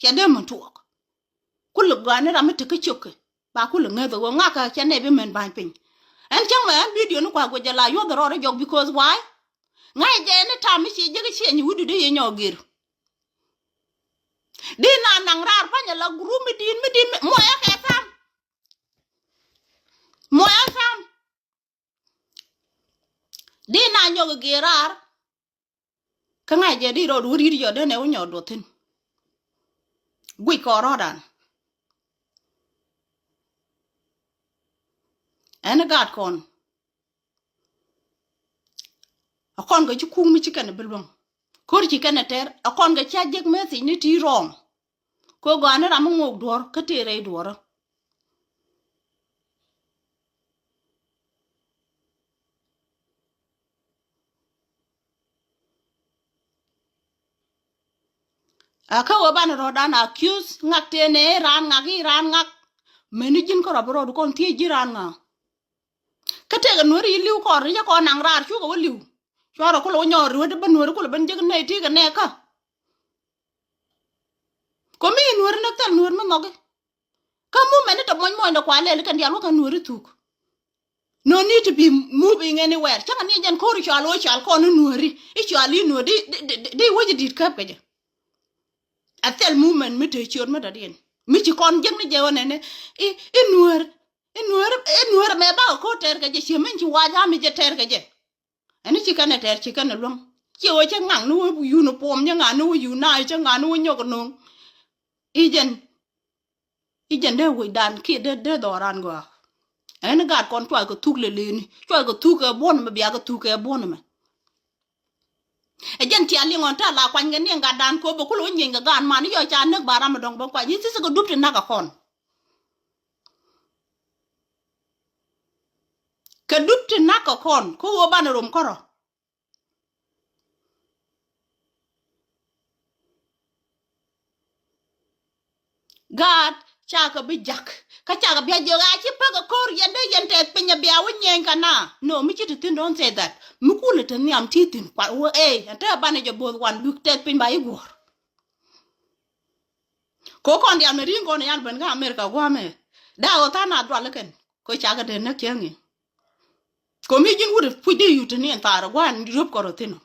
Cɛ dee mi tuɔɔk. Kulɛ gɔaa ni ram mi te kä cio̱k kɛ ba kulɛ ŋäth ɛ ɣöö ŋakɛ cɛ nɛy bi mɛn ba̱ny piny. Ɛn cäŋ mɛ ɛn video ni kua guic jɛ la yuɔth rɔɔdɛ jɔk because why? Ŋa̱c jɛ ni tam mi ci jek cieny wi̱du dee yɛ nyɔk gir. Di na naŋ raar pa̱nyɛ la group mi di̱i̱t mi di̱i̱t mi muɔyä kɛ tham. Muɔyä tham. Di na nyɔk gir raar. Kä ŋa̱c jɛ di rɔɔd wä ri̱t jɔt den ɛ wä nyɔɔt duɔth thi̱n. Guic kɔɔr rɔɔdan. Ɛn gaat kɔn. A kɔn kɛ ci kuŋ mi ci kɛn bi luäŋ. Ko̱r ci kɛn ɛ tɛr a kɔn kɛ ca jek message ni ti wrong. Kɛ gɔaa ni ram mi ŋok duɔ̱ɔ̱r kä tëë rɛy duɔ̱ɔ̱rä. A kä wee banɛ rɔ̱dan accuse ŋak tëë nɛ raan ŋak i̱ raan ŋak. Meni ji̱n kärɔ̱ bi rɔ̱du kɔn thiec ji̱ raan ŋak. Kä tëëkɛ nueeri yi li̱w kɔn ri jɛ kɔn naŋ raar cukɛ wä li̱w. Cuarɛ kulɛ wä nyɔɔr ruet bä nueeri kulɛ ben jek nɛy tëëkɛ nɛɛkä. Kɔ mi nueeri näk thil nueeri mi nhɔki. Kä mumɛn ni te muɔny muɔny de kua lɛl kɛn diaal wä kɛ nueeri thuk. No need to be moving anywhere. Cäŋɛ ni jɛn ko̱r icual wä cual kɔn inueeri icual inueer di di di wec idit käp kɛ jɛ. A thil mumɛn mi te ciöt mi dɔ̱diɛn mi ci kɔn jiäk ni jɛ wä nɛnɛ. I inueer inueer inueer mɛ bakɛ ko̱r tɛɛr kɛ jɛ ciɛ min ci wac ami jɛ tɛɛr kɛ jɛ. Ɛn ci kɛn ɛ tɛɛr ci kɛn ɛ luäŋ. Ciɛ wä cä ŋaŋ ni wä uniform cä ŋaŋ ni wä unai cä ŋaŋ ni wä nyɔk no̱o̱ŋ. I̱ jɛn i̱ jɛn dee wecdan kiɛ dee dee dhɔran gɔaa. Ɛn gaat kɔn cuay kɛ thuk leleni cuay kɛ thuk kɛ buɔ̱n mɛ bia kɛ thuk kɛ buɔ̱n mɛ. Ɛ jɛn tia liŋ ɣɔn ta̱a̱ la kuany kɛ niɛŋ gatdan kɛ wä bɛ kulɛ wä nyieny kɛ gaat man i̱ yɔ ca näk ba ram mi dɔ̱ŋ bä kuany i̱ thi̱th kɛ dup ti nak kɛ kɔn. Kɛ dup ti nak kɛ kɔn kä wä banɛ rom kärɔ. Gaat cakɛ bi jak kä cakɛ bia jiök a ci pek ɛ ko̱r yɛn dee yɛn tɛth piny ɛ bia wä nyieny kɛ na. No mi ci ti thin don't say that mi kulɛ te nhiam ti thin kuat wä ey ɛn te banɛ jɛ bo̱o̱th wan luik tɛth piny ba yi guɔ̱ɔ̱r. Ko kɔn dial mɛ ri̱i̱ŋ kɔn yan ben kä America gua̱a̱mɛ. Daa ɣöö tha̱a̱ŋ na dual kɛn ko cakɛ dee näk cäŋ i̱. Ko mi ji̱n wut puc dee yut ni ɛn thaar gua̱a̱n riöp kɔn rɔ thi̱n ɔ.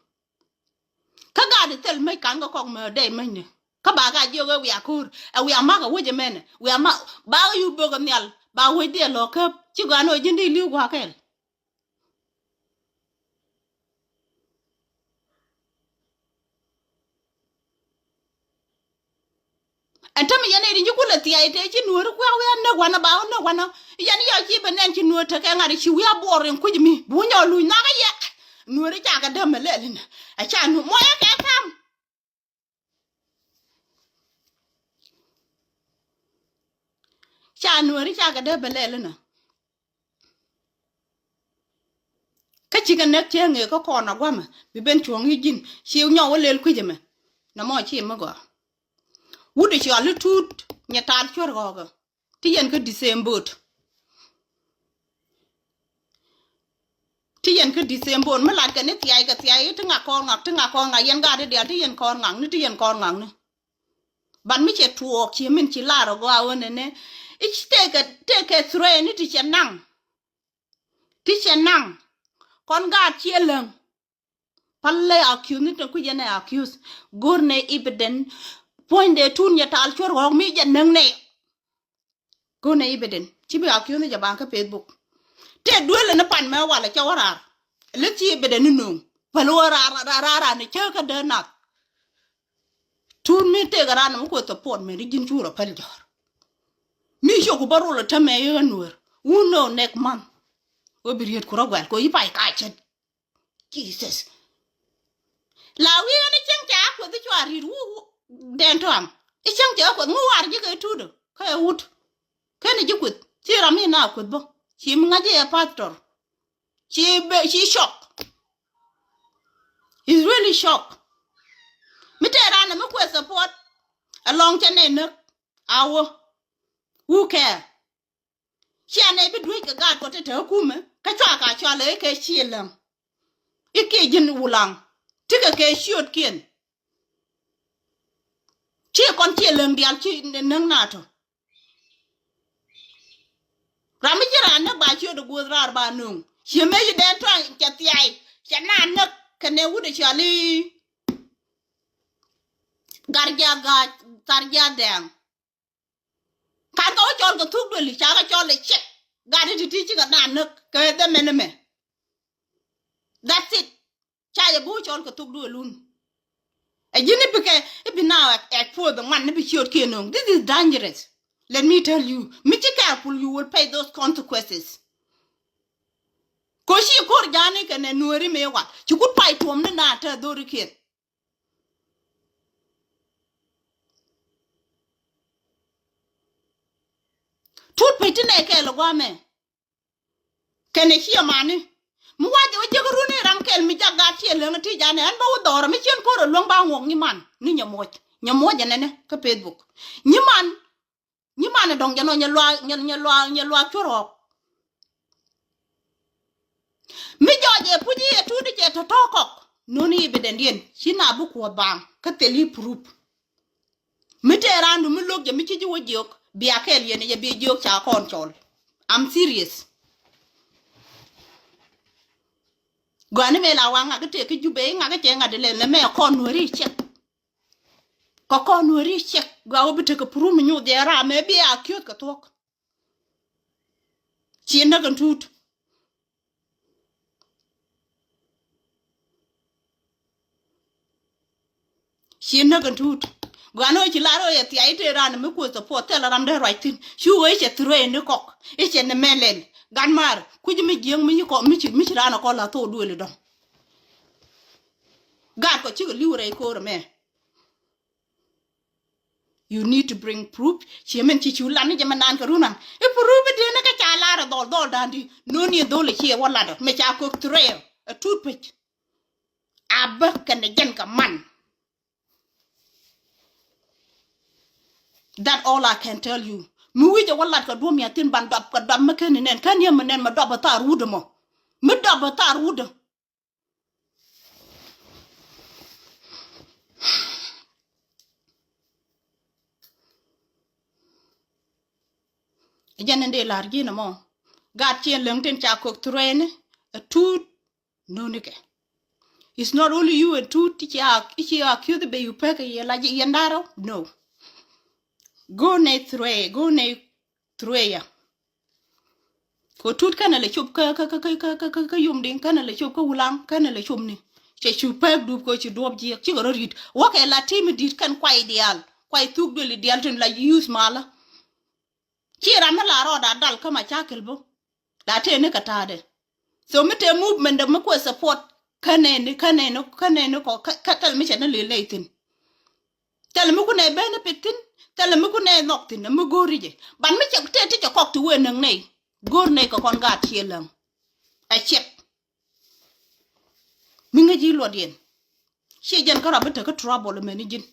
Kä gaat i̱ thil mec ka̱n kä kɔk mɛ dee mecni kä ba ka jiök ɛ wiak ko̱r ɛ wiak mak ɛ wec ɛmɛnɛ wiak mak ba kä yup bök ɛ nhial ba wec dee lɔ käp ci gɔaa ni ɣöö ji̱n dee li̱w gua̱a̱ kɛl. Ɛn tämɛ yɛn ɛ ri nyi kulɛ thia̱a̱c tëë ci nuɔ̱ɔ̱ri kuɛ wi̱i̱ a näk wanä ba wä näk wanä. Yɛn yɔ ci ben nɛn ci nuɔ̱ɔ̱r tekɛ ŋa̱t ci wi̱i̱ a buɔɔr in kui̱c mi bi wä nyɔk luc nhɔakä yɛ. Nuɔ̱ɔ̱ri cakɛ däm ɛ lɛl inɛ ɛ ca nuɔ̱ɔ̱r muɔyɛ kɛ ka̱m. Ca nuɔ̱ɔ̱ri cakɛ däm ɛ lɛl inɛ. Kä cikɛ näk cieŋ ëë kä kɔn a gua̱mɛ bi ben cuɔ̱ŋ i̱ ji̱n ci nyɔk wä lel kui̱c ɛmɛ. Nɔmɔ ci mi gɔaa. Wut i̱ cɔal i̱ tuut nyɛ taat cuär ɣɔ̱ɔ̱kä ti yɛn kä December. Ti yɛn kä December mi latkɛ ni thiackɛ thiack i̱ ti ŋak kɔn ŋak ti ŋak kɔn ŋak yɛn gaat i̱ diaal ti yɛn kɔn ŋak ni ti yɛn kɔn ŋak ni. Ban mi cɛ tuɔɔk ci min ci lar agɔaa ɣöö nɛnɛ i̱ ci tekɛ tekɛ threat ni ti cɛ naŋ. Ti cɛ naŋ kɔn gaat ciɛ läŋ. Pal lɛ accuse ni tin kui̱c yɛn ɛ accuse. Go̱r nɛ evident puɔ̱ny dee tun yɛ tal cuɔr ɣɔ̱k mi jɛ näŋ nɛ. Go̱r nɛ evident ci bi accuse ni jɛ baŋ kä Facebook. Tëë duël ni pan mɛ walɛ cɛ wä raar. Lä thiee bedɛ ni no̱o̱ŋ. Päl wä raar raar raar ni cä kä dee nath. Tut mi tëëkɛ raan mi kuɛ support mɛ ni ji̱n cu rɔ päl jɔ̱ɔ̱r. Mi ciöku bä rol ɛ tämɛ i̱ ɣän nueer. Wun nöö next month. Wä bi riet ku rɔ guɛl kɛ yi pay ka cät. Jesus. La wi̱i̱ ɣän i̱ cieŋ ca kueth i̱ cua ri̱t wu dɛn tɔ̱a̱ŋ. I̱ cieŋ ca kueth ŋu war ji̱ kɛ tuut kä ɛ wut. Kɛn i̱ ji̱ kueth ci ram i̱ na kueth bä. Ci mi ŋa̱c i̱ ɛ pastor. Ci be ci shock. Is really shock. Mi tëë ran mi kueth support. Alɔŋ cɛ nɛ näk. Awä. Who care? Cia nɛ bi duec kɛ gaat kɔ te te kumɛ kä cua ka cua lɛ ikɛ ci läŋ. Ikiɛ ji̱n wulaŋ tikɛ kɛ ciötkiɛn. Ci kɔn ci läŋ dial ci näŋ na tɔ. Ram mi ci raan näk ba ciöt ɛ guoth raar ba nöŋ. Ci mëë ci dee tɔ̱ cɛ thiay cɛ na näk kɛnɛ wut ɛ cɔal i̱ Gat Jia Ga̱a̱c Thar Jia Dɛŋ. Kan kɛ wä cɔl kɛ thuk duëli ca kɛ cɔl ɛ ciɛk. Gat i̱ ti̱ti̱ cikɛ na näk kɛ dhɛ mɛn ɛmɛ. That's it. Ca yɛ bi wä cɔl kɛ thuk duëlun. Ɛ ji̱n i̱ bikɛ i̱ bi na ɛ puɔth ɛ ŋuan ni bi ciöt kiɛ no̱o̱ŋ. This is dangerous. Let me tell you. Mi ci careful you will pay those consequences. Ko ci ko̱r ja̱a̱ni kɛ nɛ nueeri mëë wat ci kut pay tuɔm ni na te dhorikiɛn. Tut pec ti nɛ kɛɛl ɛ gua̱a̱mɛ. Kɛnɛ ciɛ mani mi wac ɛ wä jiäk run i̱ ram kɛl mi jak gat ciɛ läŋ ti janɛ ɛn bä wä dhɔrɔ mi cien ko̱r ɛ luäŋ ba ŋuɔk nyiman ni nyɛ muɔc nyɛ muɔc ɛnɛnɛ kä Facebook. Nyiman nyiman ɛ dɔ̱ŋ jɛ nɔ nyɛ luaak nyɛ luaak nyɛ luaak cuɛ rɔɔk. Mi jɔɔc ɛ puc i̱ ɛ tuut i̱ cɛ tɔ̱tɔ̱ kɔk nuni i̱ bi dɛndiɛn ci na bi kuɔth baaŋ kä thil i̱ purup. Mi tëë raandu mi lo̱k jɛ mi ci ji̱ wä jiök bia kɛɛl yɛn jɛ bi jiök ca kɔn cɔl. I'm serious. Gɔani mëë la waŋ ŋakä tëë kä Jubɛ i̱ ŋakä cɛ ŋa̱t ilɛ lɛ mɛ kɔn nueri cɛk. Kɛ kɔn nueri cɛk gɔaa wä bi tekɛ purum mi nyuth jɛ raa mɛ bi a kiöth kɛ thuɔ̱k. Ci näk ɛn tuut. Ci näk ɛn tuut. Guan ɣöö ci lar ɣöö yɛ thia̱a̱c i̱ tëë raan mi kuöth ɛ puɔth thilɛ ram dee ruac thi̱n. Cu ɣöö i̱ cɛ throw in ni kɔk i̱ cɛ ni mɛn lɛl. Gan maar kui̱c mi jiäŋ mi ci kɔk mi ci mi ci raan ɛ kɔk la thok duëël i̱ dɔ̱ŋ. Gaat kɔ cikɛ li̱w rɛy ko̱o̱r ɛmɛ. You need to bring proof. Ci min ci cu lat ni jɛ mɛ naan kɛ run an i̱ proof i̱ dee ni kä ca lar ɛ dhɔl dhɔl da̱a̱n di no̱o̱ni ɛ dhol ɛ ci ɛ wä lat ɛ mɛ ca kök threat ɛ toothpaste. A bä kɛnɛ jɛn kɛ man. That all I can tell you. Mi wi̱c ɛ wä lat kɛ duɔ̱m ya thin ban dɔp kɛ dɔp mi ken ni nɛn ken yɛ mi nɛn mɛ dɔp ɛ thar wut ɛmɔ. Mi dɔp ɛ thar wut ɛ. Jɛn in dee la̱r ji̱n ɛmɔ. Gat ciɛ läŋ tin ca kok threat ni ɛ tuut no̱nikɛ. It's not only you and tuut ti ci a ci a kiöth bɛ yu pek yɛ la yɛn da̱rä. No. Go nɛ threat, go nɛ threat ya. Ko tut kɛnɛ lɛ cop kä kä kä kä kä kä yom diŋ kɛnɛ lɛ cop kä wulaŋ kɛnɛ lɛ cop ni. Cɛ cu pek dup ko ci duɔp jiɛk cikɛ rɔ rit. Wäkɛ la timi dit kɛn kuay diaal kuay thuk dueli diaal tin la use malä. Ci ram mi la rɔɔda dal kä ma cakil bä. La tëë ni kɛ ta̱a̱dɛ. So mi tëë movement dɛ mi kuɛ support kɛnɛ ni kɛnɛ ni kɛnɛ ni kɔ kä thɛl mi cɛ ni lil nɛy thin. Thilɛ mi kunɛ benefit thi̱n, thilɛ mi kunɛ nhɔk thi̱n, mi go̱o̱ri jɛ. But mi cɛ tëë ti cɛ kɔk ti wee näk nɛy, go̱o̱r nɛy kɛ kɔn gaat ciɛ läŋ. Ɛ ciɛk. Mi ŋäc ji̱ luɔt yɛn. Ciɛ jɛn kä rɔ bi tekä trouble mɛni ji̱n.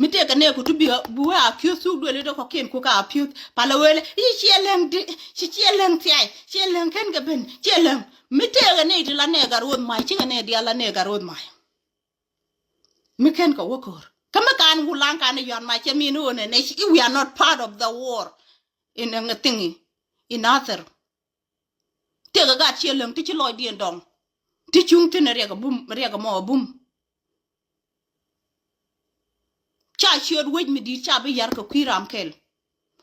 Mi tëëkɛ nɛɛku ti bi wee a kiöth thuk duëli dee kɔ̱kiɛn ku ka a piöth palɛ wee lɛ i̱ ciɛ lɛŋ di ci ciɛ lɛŋ thiay ciɛ lɛŋ ken kɛ ben ciɛ lɛŋ. Mi tëëkɛ nɛy ti la nɛɛk a ruɔth ma̱a̱c cikɛ nɛɛk diaal la nɛɛk a ruɔth ma̱a̱c. Mi ken kɛ wä ko̱r kä mi kan wulaŋ kan i̱ yuan ma̱a̱c cɛ min i̱ ɣöö nɛ nɛ i̱ we are not part of the war. In a thing in other. Tëëkɛ gat ciɛ läŋ ti ci lɔcdiɛn dɔŋ ti cuŋ thi̱n riɛk a bum riɛk a mɔ a bum. Ca ciöt wec mi di̱i̱t ca bi yar kɛ kui̱ ram kɛl.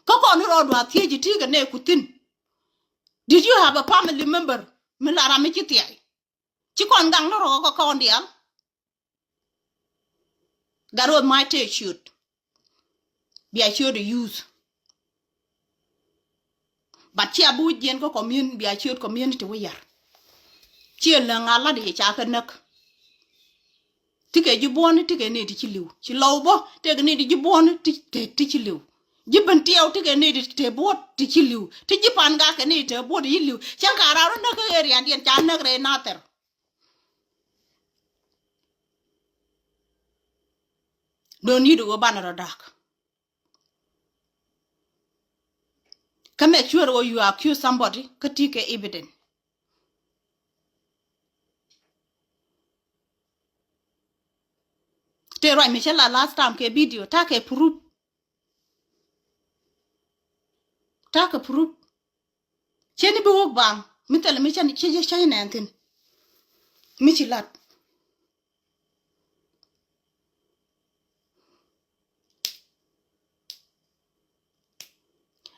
Kä kɔn rɔɔdu a thiec iti kɛ nɛ ku thi̱n. Did you have a family member mi la ram mi ci thiay? Ci kɔn gaŋ ni rɔ kä kɔn diaal. Gat Ruɔth mac tëë ciöt. Bia ciöt ɛ youth. But cia bi wi̱c jiɛn kä community, bia ciöt community wi̱c yar. Ciɛ läŋ a lat yɛ ca kɛ näk. Ti kɛ ji̱ buɔ̱ni ti kɛ ni ti ci li̱w. Ci lɔw bä tëëk ni ti ji̱ buɔ̱ni ti, ti, ti ci li̱w. Ji̱ ben tiɛw ti kɛ ni ti te buɔ̱t ti ci li̱w. Ti ji̱ pan gak kɛ ni te buɔ̱t ti ci li̱w. Cäŋ ka raar wä näk kä area diɛn ca näk rɛy Nathɛr. Don't need to go banɛ rɔ dak. Kä make sure ɣöö you accuse somebody kä ti kɛ evident. Tëë ruac mi cä la last time kɛ video, ta̱a̱ kɛ proof. Ta̱a̱ kɛ proof. Cɛ ni bi wok baŋ mi thilɛ mi cä, cä, cä, cä nɛn thi̱n. Mi ci lat.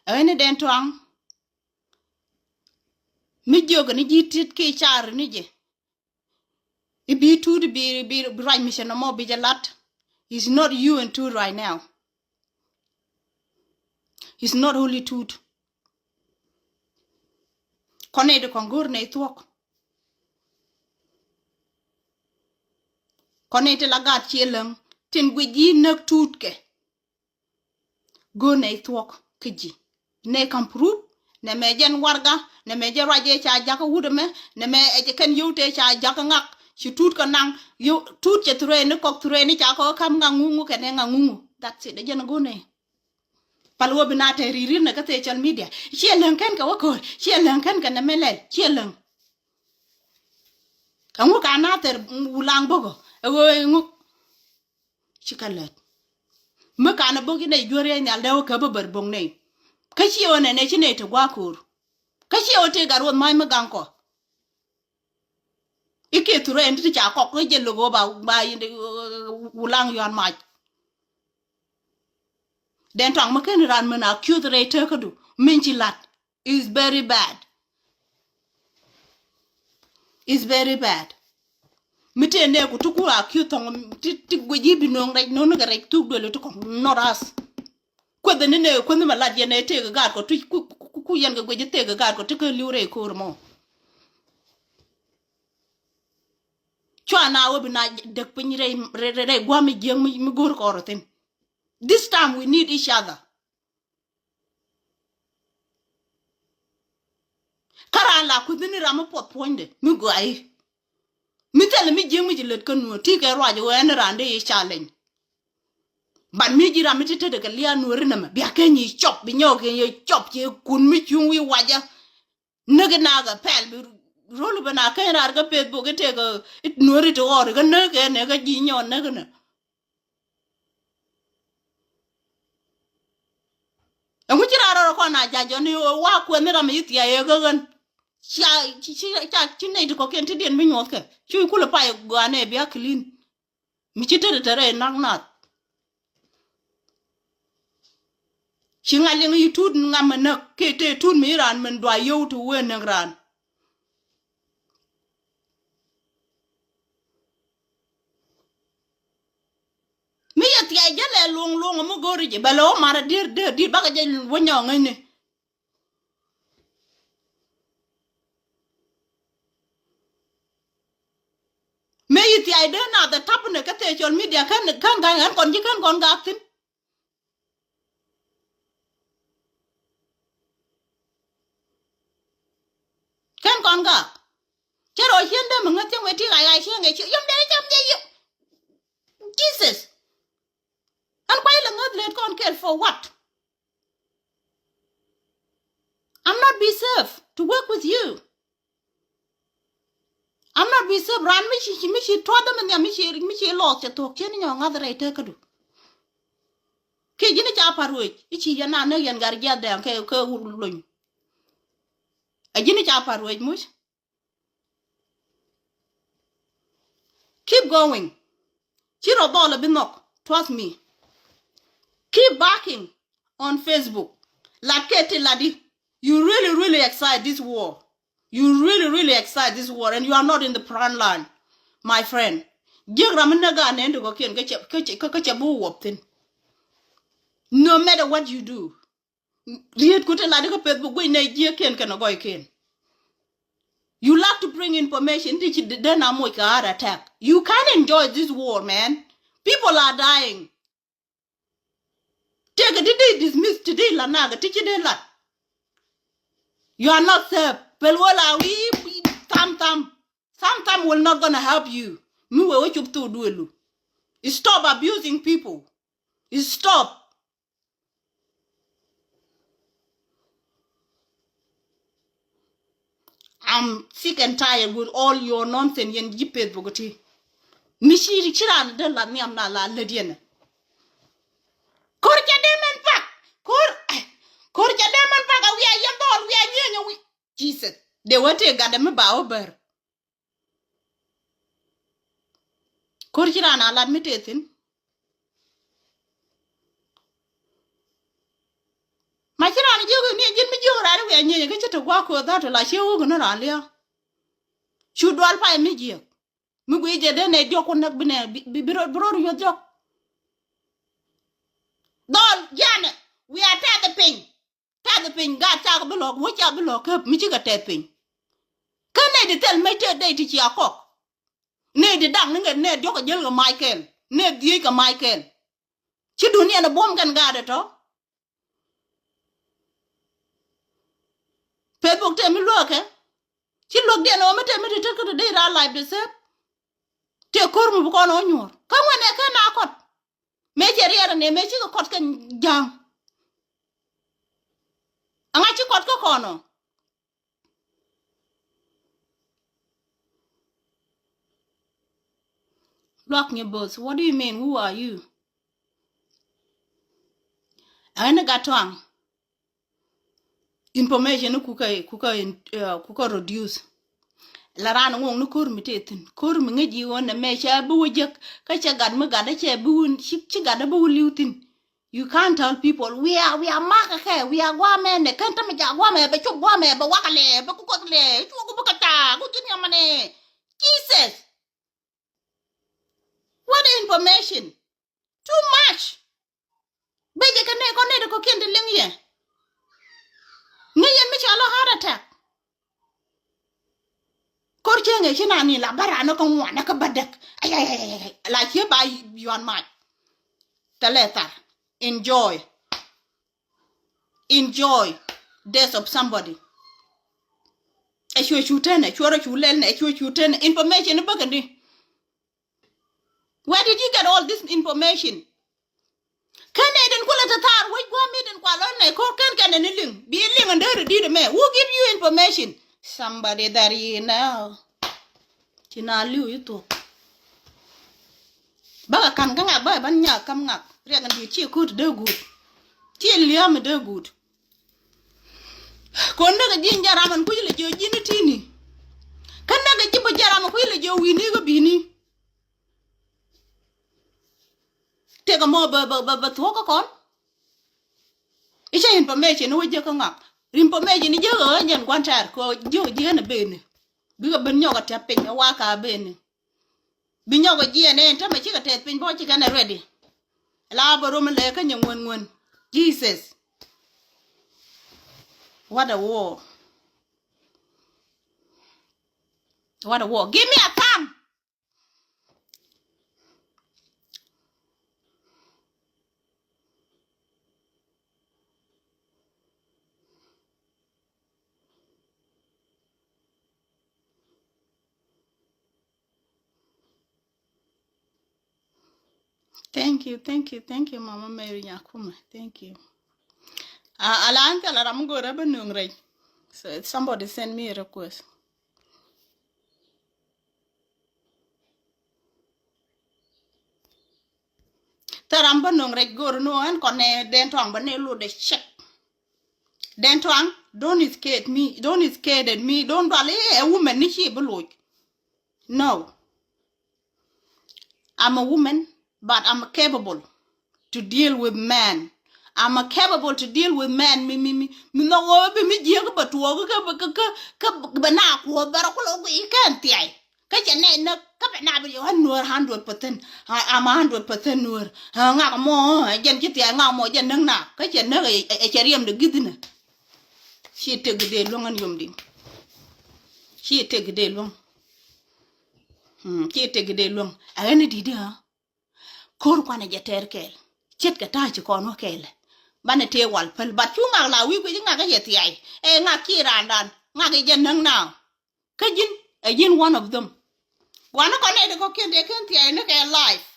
Ɛ ɣän ni dɛn tuaŋ. Mi jiök ni ji̱ tit ki car ni jɛ. I̱ bi tuut i̱ bi, bi, bi ruac mi cɛ nɔmɔ bi jɛ lat. It's not you and tuut right now. It's not only tuut. Kɔn nɛy ti kɔn go̱o̱r nɛy thuɔ̱k. Kɔn nɛy ti la gat ciɛ läŋ tin guic ji̱ näk tuut kɛ. Go̱o̱r nɛy thuɔ̱k kä ji̱. Nɛy ka̱m proof, nɛmɛ jɛn warɛga, nɛmɛ jɛn ruac ëë ca jakä wut ɛmɛ, nɛmɛ ɛ jɛ kɛn yio̱w tëë ca jakä ŋak, ci tuut kɛ naŋ, yio̱w tuut cɛ threat ni kɔk threat ni ca kɔk kä ka̱m ŋak ŋuŋu kɛnɛ ŋak ŋuŋu. That's it, ɛ jɛn go̱o̱r nɛy. Pal ɣöö bi na te ri̱i̱r ri̱i̱r nɛ kä social media. Ciɛ läŋ kɛn kɛ wä kööl, ciɛ läŋ kɛn kɛ nɛmɛ lɛl, ciɛ läŋ. Kɛ ŋu ka Nathɛr Wulaŋ bokɔ, ɛ ɣöö ɛ ŋu. Ci kä lät. Mi kanɛ bok inɛ juäri ɛ nhial dee wä kä bä bär boŋ nɛy. Kä ciɛ wä nɛnɛ ci nɛy te gua̱a̱k ko̱o̱r. Kä ciɛ wä tëë Gat Ruɔth ma̱a̱c mi gaŋ kɔ. I̱ kiɛ thurɛ ɛn ti ca kɔk i̱ jɛ lo̱k ɣöö ba, ba Wulaŋ yuan mac. Dɛn tɔaŋ mi ken ran min a kiöth rɛy tekädu min ci lat. Is very bad. Is very bad. Mi tëë nɛɛku ti ku a kiöth thɔŋ ti, ti guic i̱ bi no̱o̱ŋ rɛc no̱o̱ŋ ni kɛ rɛc thuk duël ti kɔŋ, not us. Kueth ni nɛɛk kueth ni ma lat yɛn ɛ tëëk gaat kɔ ti ku, ku, ku yɛn kɛ guic i̱ tëëk gaat kɔ ti kä li̱w rɛy ko̱o̱r mɔ. Cua na wä bi na däk piny rɛy, rɛy, rɛy, rɛy gua̱a̱m mi jiäk mi, mi go̱o̱r kɔɔr thi̱n. This time we need each other. Kä raan la kuthi ni ram mi puɔth puɔ̱nydɛ mi gɔaayi. Mi thilɛ mi jiäk mi ci lät kä nuɔ̱ɔ̱r ti kɛ ruac wee ni raan dee yi challenge. But mi ji̱ ram mi ti tetdɛ kɛ lia̱a̱ nuɔ̱ɔ̱ri nɛmɛ bia keny yi cɔp bi nyɔɔk keny yi cɔp ci kun mi cuŋ wi̱i̱ wacä. Näk inakä pɛl bi rol bi na keny raar kä Facebook itek nuɔri ti ɣɔr kä näk kɛ näk kä ji̱ nyɔɔn näk inä. Ɛŋu ci raar rɔr kɔn a jac jɔni wa kuɛn ni ram i̱ thia̱a̱ yɛ kä ɣän. Cia ci, ci, cia ci nɛy ti kɔkiɛn ti diɛn bi nyuɔth kɛ cu kulɛ pay gɔanɛ bia clean. Mi ci te te rɛy nak nath. Ci ŋa̱c liŋ yi tut ŋam mi näk kiɛ te tut mi raan min dua yio̱w ti wee näk raan. Mi yɛ thiac jälɛ luɔ̱ŋ luɔ̱ŋ mi go̱o̱ri jɛ bɛ lɛ wä marɛ dier der dier bakɛ jɛ wä nyɔɔŋ ŋäcni. Mëë yi thia̱a̱c dee nath ɛ ta̱p ni kä social media kän, kän ga̱a̱c ɣän kɔn ji̱ kän kɔn gaak thi̱n. Kän kɔn gaak. Cä rɔ cien dee mi ŋäth cieŋ wee ti ɣa̱c ɣa̱c cieŋ ɛ ci yom dee cam jɛ yom. Jesus. Ɛn kuay lɛ ŋäth lät kɔn kɛl for what? I'm not be safe to work with you. I'm not be safe. Raan mi ci, mi ci tuɔth mi nhiam mi ci, mi ci lɔɔth cɛ thuɔ̱k cien nyɔ ŋa̱th rɛy tekädu. Kiɛ ji̱n ca pa̱t ruëc i̱ ci yɛn na näk yɛn gar jiath dɛŋ kɛ, kɛ wur lony. Ɛ ji̱n ca pa̱t ruëc muc. Keep going. Ci rɔ dhɔl a bi nhɔk. Trust me. Keep barking on Facebook. Lat kɛ ti lat di. You really, really excite this war. You really, really excite this war and you are not in the front line, my friend. Jiäk ram mi näk a nɛn ti kɔkiɛn kä cɛ, kä cɛ, kä cɛ bi wä wuɔp thin. No matter what you do. Riet ku ti lat di kä Facebook guic nɛ jiäkiɛn kɛn a gɔykiɛn. You like to bring information ti ci den a moc kɛ heart attack. You can't enjoy this war, man. People are dying. Tëëkɛ ti dee dismiss ti dee la nakɛ ti ci dee lat. You are not safe. Pel wä la wi̱i̱ tham tham. Tham tham will not gonna help you. Mi wee wä cop thok duëlu. Stop abusing people. Stop. I'm sick and tired with all your nonsense yɛn ji̱ Facebook ti. Mi ci ci ran dee la nhiam na la lät yɛn. Ko̱r cɛ dee mɛn pak. Ko̱r, ko̱r cɛ dee mɛn pak a wiaa yɛn dhɔl wiaa nyieny a wi̱i̱. Jesus. Dee wä tëë gatdɛ mi ba wä bär. Ko̱r ci ran a lat mi tëë thi̱n. Ma ci ran jiök ni ji̱n mi jiök ran wiaa nyieny kä ci te gua̱a̱k ko̱r dha̱a̱t la ci wä kä ni ran lia̱a̱. Cu dual pay mi jiäk. Mi guic jɛ dee nɛ diɔk kun näk bi nɛ bi, bi, bi rot, bi rot yuɔth jɔk. Dhɔl jianɛ wiaa tɛth piny. Tɛth piny gat cak bi lɔk wä ca bi lɔk käp mi cikɛ tɛth piny. Kä nɛ di thil mec tëë dee ti cia kɔk. Nɛ di daŋ ni ŋet nɛ diɔk a jäl kɛ mac kɛl. Nɛ dhieec kɛ mac kɛl. Ci duniɛn a buɔ̱m kɛn gat ɛ tɔ. Facebook tëë mi luäkɛ. Ci luäk diɛn ɣöö mi tëë mi ti tet kä ti dee raa live the same. Tëë ko̱r mi bi kɔn ɣöö nyuɔ̱ɔ̱r kä ŋuɛn ɛ kɛn a kɔt. Mëë cɛ riɛɛr ɛnɛ mëë cikɛ kɔt kɛn ja̱a̱ŋ. Aŋa ci kɔt kä kɔn ɔ. Luak nyɛ both. What do you mean? Who are you? Ɛn ni gat tuaŋ. Information ni kukɛ, kukɛ, uh, kukɛ reduce. La ran ŋuɔ̱ŋ ni ko̱r mi tëë thi̱n. Ko̱r mi ŋäc yi ɣän ɛmɛ cɛ bi wä jek. Kä cɛ gat mi gat cɛ bi wä ci, ci gat bi wä li̱w thi̱n. You can't tell people we are, we are mak kɛ, we are guamɛ nɛ kɛn tämɛ ja guamɛ bɛ cop guamɛ bɛ wak lɛ bɛ kukɔth lɛ cuɔk bä kɛ ca ku ji̱n yamɛ nɛ. Jesus. What information? Too much. Bɛ jɛ kɛ nɛ kɔ nɛ de kɔ kiɛn de liŋ yɛ. Ŋä yɛn mi ca lɔ heart attack. Kor cieŋ ɛ ci na ni la bä ran kä ŋuan kä bä däk. Ay, ay, ay, ay, ay. La cie ba yuan mac. Tɛ lɛ thar. Enjoy. Enjoy death of somebody. Ɛ cuɛ cu tɛn ɛ cuɛ rɔ cu lɛl nɛ ɛ cuɛ cu tɛn information bä kɛ ni. Where did you get all this information? Kɛn nɛy den kulɛ te thaar wec gua̱a̱m mi den kua lɔn nɛy ko̱r kɛn kɛn ni liŋ. Bi liŋ in deri dit mɛ. Who give you information? Somebody that you know. Ci na li̱w i̱ thok. Bäkɛ ka̱n kä ŋak bäkɛ ban nyak käm ŋak. Riɛk in di̱i̱t ci ko̱r ti dee guut. Ci lia̱a̱m in dee guut. Kɔn näk ji̱ in jɛ ram in kui̱ lɛ jiö ji̱n i̱ ti̱ni. Kä näk ji̱ bä jɛ ram in kui̱ lɛ jiö wi̱i̱ni kä bi̱i̱ni. Tëëkɛ mɔ bä bä bä bä thuɔ̱k kä kɔn. I̱ cä information i̱ wä jiäk kä ŋak. Information i̱ jiäk ɛ ɣän jɛn gua̱n tɛɛr kɛ jiäk ji̱ ɣän ɛ beni. Bikɛ ben nyɔk ɛ tɛp piny ɛ wakä ɛ beni. Bi nyɔk ɛ jiɛn ɛn tämɛ cikɛ tɛth piny bä cikɛ nɛ ready. La bä rom in lɛ kä nyɛ ŋuän ŋuän. Jesus. What a war. What a war. Give me a thumb. Thank you, thank you, thank you, Mama Mary Nyakuma. Thank you. Uh, ala an kala ram gora ba nung rej. So somebody send me a request. Thɛ ram ba nung rej gora no an kɔn ne den tɔŋ ba ne lo de check. Den tɔŋ, don't scared me, don't scared at me, don't dwal eh, a woman ni chi ba loj. No. I'm a woman, but I'm capable to deal with men. I'm a capable to deal with men mi mi mi mi nhɔk ɣöö bi mi jiäk bɛ tuɔɔk kä kä kä kä bɛ na kuɔth bɛ rɔ kulɛ guiy kɛn thiay. Kä cɛ nɛy näk kä bɛ na bi yɛ ɣän nuäär hundred percent. I'm a hundred percent nuäär. Ŋak mɔ jɛn ci thiay ŋak mɔ jɛn näk na kä cɛ näk ɛ cɛ riɛm de gi̱thinɛ. Ci tëk dee luäŋ ɛn yom diŋ. Ci tëk dee luäŋ. Ci tëk dee luäŋ ɛ ɣän i̱ di̱t i̱ ɣä. Ko̱r kuanɛ jɛ tɛɛr kɛɛl ce̱tkɛ ta̱a̱ ci kɔn wä kɛɛlɛ. Banɛ tëë wal päl but cu ŋak la wi̱i̱ kui̱ ci ŋak kä yɛ thiay. Ɛ ŋak ci raandan ŋak i̱ jɛ näk na. Kä ji̱n ɛ ji̱n one of them. Wanɛ kɔn nɛy ti kɔ̱kiɛn tëë kɛn thiay ni kɛ life.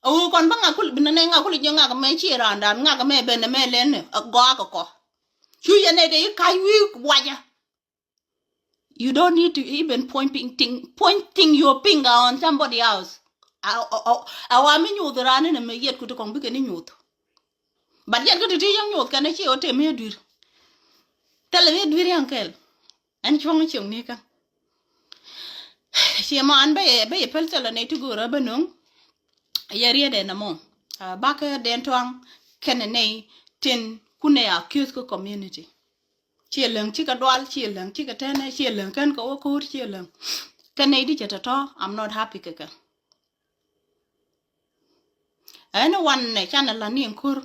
A ɣöö kɔn bä ŋak kul bi nɛ nɛ ŋak kul ji̱ ŋak mɛ ci raandan ŋak mɛ ben mɛ lɛn ni a gɔak kɔ. Cu yɛ nɛ dee i̱ ka̱c wi̱i̱ buacä. You don't need to even pointing, pointing your finger on somebody else. A wa mi nyuuth raan ni mɛ yet ku ti kɔŋ bikɛ ni nyuuth. But yet kä ti ti yäŋ nyuuth kɛn ci ɣä tëë mi dui̱r. Thilɛ mi dui̱r yäŋ kɛl. Ɛn cuɔ̱ŋ cieŋ ni kä. Cie ma an bä yɛ bä yɛ päl thilɛ nɛy ti go̱o̱rä bä no̱ŋ. Yɛ riet ɛn ɛmɔ. Bakä dɛn tuaŋ kɛnɛ nɛy tin kunɛ a kiöth kä community. Cie läŋ cikɛ dual cie läŋ cikɛ tɛnɛ cie läŋ kɛn kɛ wä ko̱o̱r cie läŋ. Kɛ nɛy di cɛ tɔ̱tɔ̱ I'm not happy kɛ kɛ. Ɛn wanɛ canɛ la ni in ko̱r.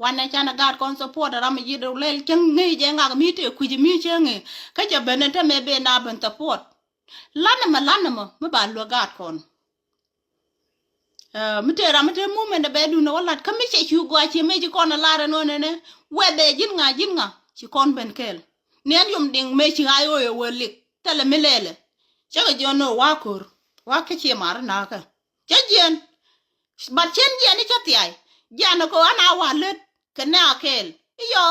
Wanɛ canɛ gaat kɔn support ram mi ji̱ dɔk lɛl cäŋ ŋäc jɛ ŋak mi tëë kui̱c mi cäŋ ŋëë. Kä cɛ ben ɛn tämɛ ben a ben support. Lanɛ mɛ lanɛ mɛ mi ba luäk gaat kɔn. Mi tëë ram mi tëë movement ɛ bɛ duundɛ wä lat kä mi cɛ cu gɔaa ciɛ mëë ci kɔn ɛ lar ɛn ɣän ɛnɛ. Wɛbɛ ji̱n ŋa ji̱n ŋa ci kɔn ben kɛɛl. Ni ɛn yom diŋ mëë ci ɣa̱c ɣöö yɛ wä lik thilɛ mi lɛlɛ. Cä kɛ jiɔn ni ɣöö wa ko̱r wa kä ciɛ mar nakä. Cä jiɛn. But cien jiɛn i̱ cä thiay. Jiɛn kɛ ɣän a wa lät kɛ nɛ a kɛɛl i̱ yɔ.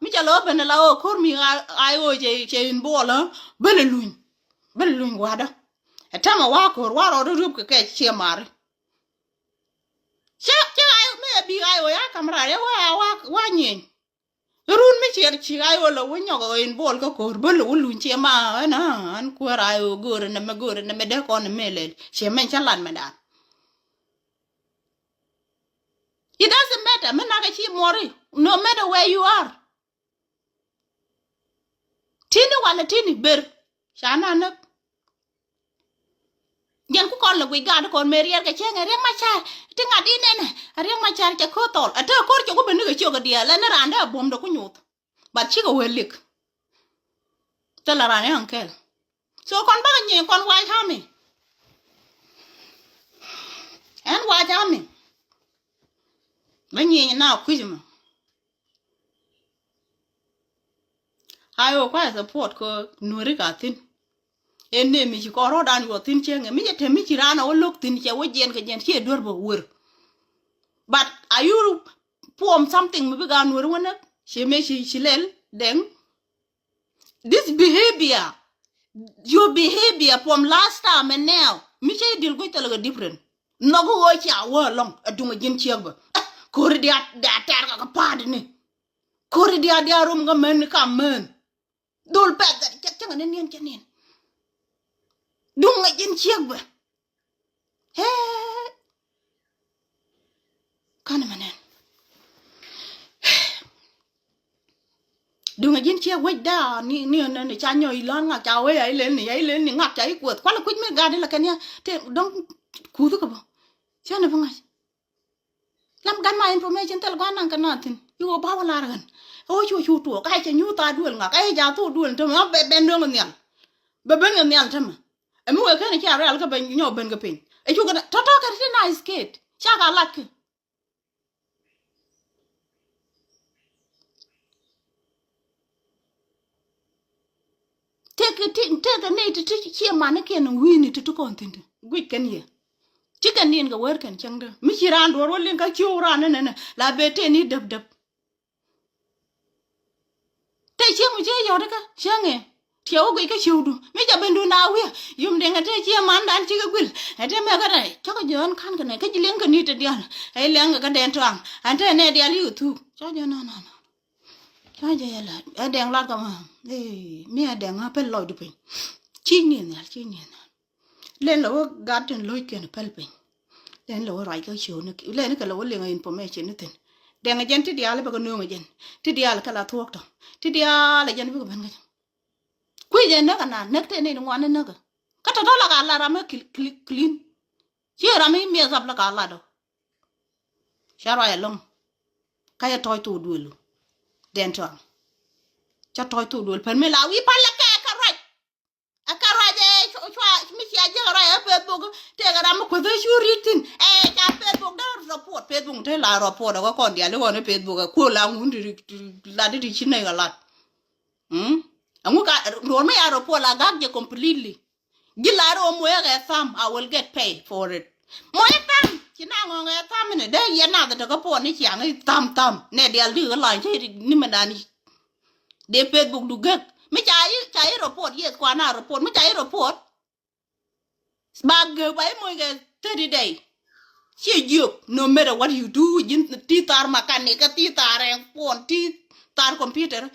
Mi cɛ lɛ ɣä ben ala ɣöö ko̱r mi ɣa̱c ɣöö cɛ in buɔl ɣä ben ɛ luny. Ben ɛ luny gua̱dä. Ɛ täämɛ wa ko̱r wa rɔɔd i̱ riöp kɛ kɛ ciɛ mari. Cä cä ɣa̱c mi ɛ bi ɣa̱c ɣöö ya ka̱m raar ya wa wa wa nyieny. Run mi ciɛr ci ɣa̱c ɣöö lɛ wä nyɔk ɣöö in buɔl kä ko̱r bä lɛ wä luny ciɛ ma ɣän ɣän kuäär ɣa̱c ɣöö göörä nɛmɛ göörä nɛmɛ dee kɔn ɛ mëë lɛl ciɛ mɛn cä lat mɛ da̱a̱n. It doesn't matter mi nakä ci muɔri no matter where you are. Tini walɛ tini ber ca na näk. Jɛn ku kɔn lɛ guic gaat kɔn mëë riɛr kɛ cäŋ ɛ Riɛk Macar ti ŋa̱t in ɛnɛ ɛ Riɛk Macar cɛ ko̱r thɔl ɛ te ko̱r cɛ ku ben ni kɛ ciök ɛ diaal ɛn ni raan dee ɛ buɔ̱mdɛ ku nyuuth. But cikɛ wee lik. Thilɛ raan ɛn kɛl. So kɔn bakɛ nyieny kɔn wac ami. Ɛn wac ami. Bä nyieny na kui̱c mɛ. Ay ɣöö kuay support kɛ nuɔ̱ri ka thi̱n. Ëë nɛ mi ci kɔn rɔ̱dan yuɔ thi̱n cieŋɛ mi cɛ te mi ci raan a wä lo̱k thi̱n cɛ wä jiɛn kɛ jiɛn ciɛ duer bä wër. But are you form something mi bi gaa nuɔ̱ri wä näk ciɛ mëë ci ci lɛl dɛŋ. This behavior, your behavior from last time and now mi cɛ i̱ dil guic thilɛ kɛ different. Nhɔk i̱ ɣöö cia wä alɔŋ a duŋ a ji̱n ciek bä. Ko̱ri dia dia tɛr kɛ kɛ pa̱a̱t ni. Ko̱ri dia dia rom kɛ män ni kam män. Dhol pɛth that cɛ cäŋ ni niɛn cɛ niɛn. Duŋ a ji̱n ciek bä. Hee. Kanɛ mɛ nɛn. Duŋ a ji̱n ciɛ wec da ni ni ni ni ca nyɔy lɔn ŋak ca wec a ilel ni a ilel ni ŋak ca ikueth kualɛ kuic mi gat ilɛ kɛn ya te dɔŋ kuth kä bä. Cɛ ni bi ŋa̱c. Lam gat ma information thil gua̱n naŋ kɛ na thin iwä ba wä lar ɣän. Ɛ wä cu cu tuɔɔk a cɛ nyuth a duel ŋak a ca thok duel tämɛ bɛ ben döŋ nhial. Bɛ ben kɛ nhial tämɛ. Ɛ mi wee ken cia rial kä ben nyɔk ben kɛ piny. Ɛ cu kɛ tɔtɔ kɛ ti nice kid ca ka lat kɛ. Tëëkɛ ti tëëkɛ nɛy ti ti ciɛ manikiɛn wi̱i̱ni ti ti kɔn thi̱n ti guic kɛn yɛ. Ci kɛn niɛn kɛ wär kɛn cäŋdä mi ci raan duɔ̱ɔ̱r wä liŋ kä ci wä raan ni nɛnɛ la bee tëë ni däp däp. Tëë cieŋ mi ci yɔt ikä cieŋ ɛ tiɛ wä guic kä ciwdu mi ca ben dun a wiɛ yum diŋ ɛ tëë ciɛ mandan cikɛ guil ɛ tëë mɛ kä rɛy cä kɛ jiɔn ka̱n kɛ nɛ kä ji̱ liŋ kɛ ni ti diaal ɛ liŋ kɛ kä dɛn tuaŋ ɛ tëë nɛ diaal yik thuk ca jɛ nɔnɔnɔ. Ca jɛ yɛ la ɛ dɛŋ lat kɛ ma. Ee mi ɛ dɛŋ a pɛl lɔcdu piny. Ciec ni nhial ciec ni nhial. Len lɛ wä gat tin lo̱ckiɛn pɛl piny. Len lɛ wä ruac kä ciööni len kɛ lɛ wä liŋ information ni thi̱n. Dɛŋ ɛ jɛn ti diaal bikɛ nööŋ ɛ jɛn. Ti diaal kɛ la thuɔ̱k tɔ. Ti diaal ɛ jɛn bikɛ ben kä jɛ. Kui̱ jɛ näk ɛ naan näk tëë nɛy ti ŋuan ni näk ɛ. Kä tɔ̱tɔ̱ la ka la ram ɛ cl- clean. Ci ram i̱ miɛth ap la ka la dɔ. Ca ruac ɛlɔ̱ŋ. Kä cä tɔ̱ɔ̱c thok duëëlu. Dɛn tɔ̱a̱ŋ. Cä tɔ̱ɔ̱c thok duëël pɛn mi la wi̱i̱ pal lɛ kɛ kɛ ruac. Ɛ kɛ ruac ɛ cua mi cia jiäk ruac ɛ Facebook. Tëëkɛ ram mi kueth ɛ cu ri̱t thi̱n ɛ ca Facebook dee report, Facebook te la report ɛ kɔn diali kɔn ɛ Facebook ɛ kuo la ŋun ti lat ti ci nɛy kɛ lat. Ɛŋu ka duɔr mi ya report la gak jɛ completely. Ji̱ lar ɣöö moyä kɛ tham, I will get pay for it. Moyä tham ci na ŋɔŋ ɛ tham ni dee yɛ nath tekä puɔn ni ciaŋ i̱ tham tham nɛ dial di ɣä lany ci ni mɛ dani. Dee Facebook du gek mi ca i̱ ca i̱ report, yes, kuan a report mi ca i̱ report. Ba gek ba i̱ moc kɛ thirty day. Ci jiök, no matter what you do, ji̱n ti thar makanik kä ti thar ɛ puɔn ti thar computer.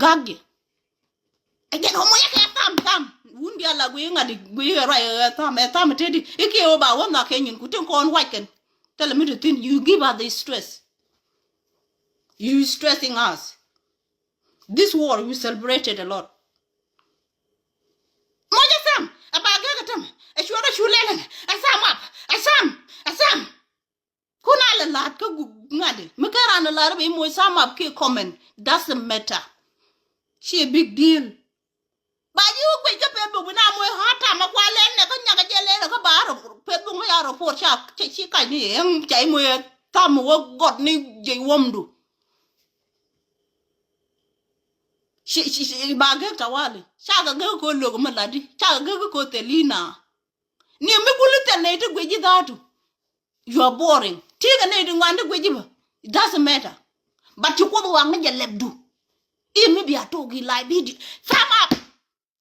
Gak jɛ. Ɛ jɛn ɣöö moc ɛ kɛ tham tham. Wun dial la guiy ŋa̱t guiy ɛ ruac ɛ tham ɛ tham ɛ teti i̱ kiɛ ɣöö ba wä nhɔak kɛ nyin ku tin kɔn wac kɛn. Thilɛ mi ti thi̱n, you give us the stress. You stressing us. This war we celebrated a lot. Moc ɛ tham ɛ ba gek ɛ tham ɛ cuɔt ɛ cu lɛl ɛ tham ap ɛ tham ɛ tham. Kun a lɛ la̱t kä gup ŋa̱dɛ mi kä ran lɛ la̱t bi moc tham ap kiɛ comment, doesn't matter. Ci a big deal. Ba ji̱ wä guic kä Facebook bi na moc hard time a kua lɛn nɛ kä nyakä jɛ lɛn kä ba rɔ Facebook mi ya report ca ci kac ni ɛŋ ca i̱ moc tham wä gɔt ni jɛ iwɔmdu. Ci ci ci ba gek tawali ca kɛ gek ko lok mi ladi ca kɛ gek ko thelina. Ni mi kuli thil nɛy ti guic ji̱ dhaatu. You are boring. Ti kɛ nɛy ti ŋuan ti guic ji̱ bä. It doesn't matter. But ci Kuoth waŋ ni jɛ lɛpdu. I̱ mi bia tok i̱ live video. Thumb up.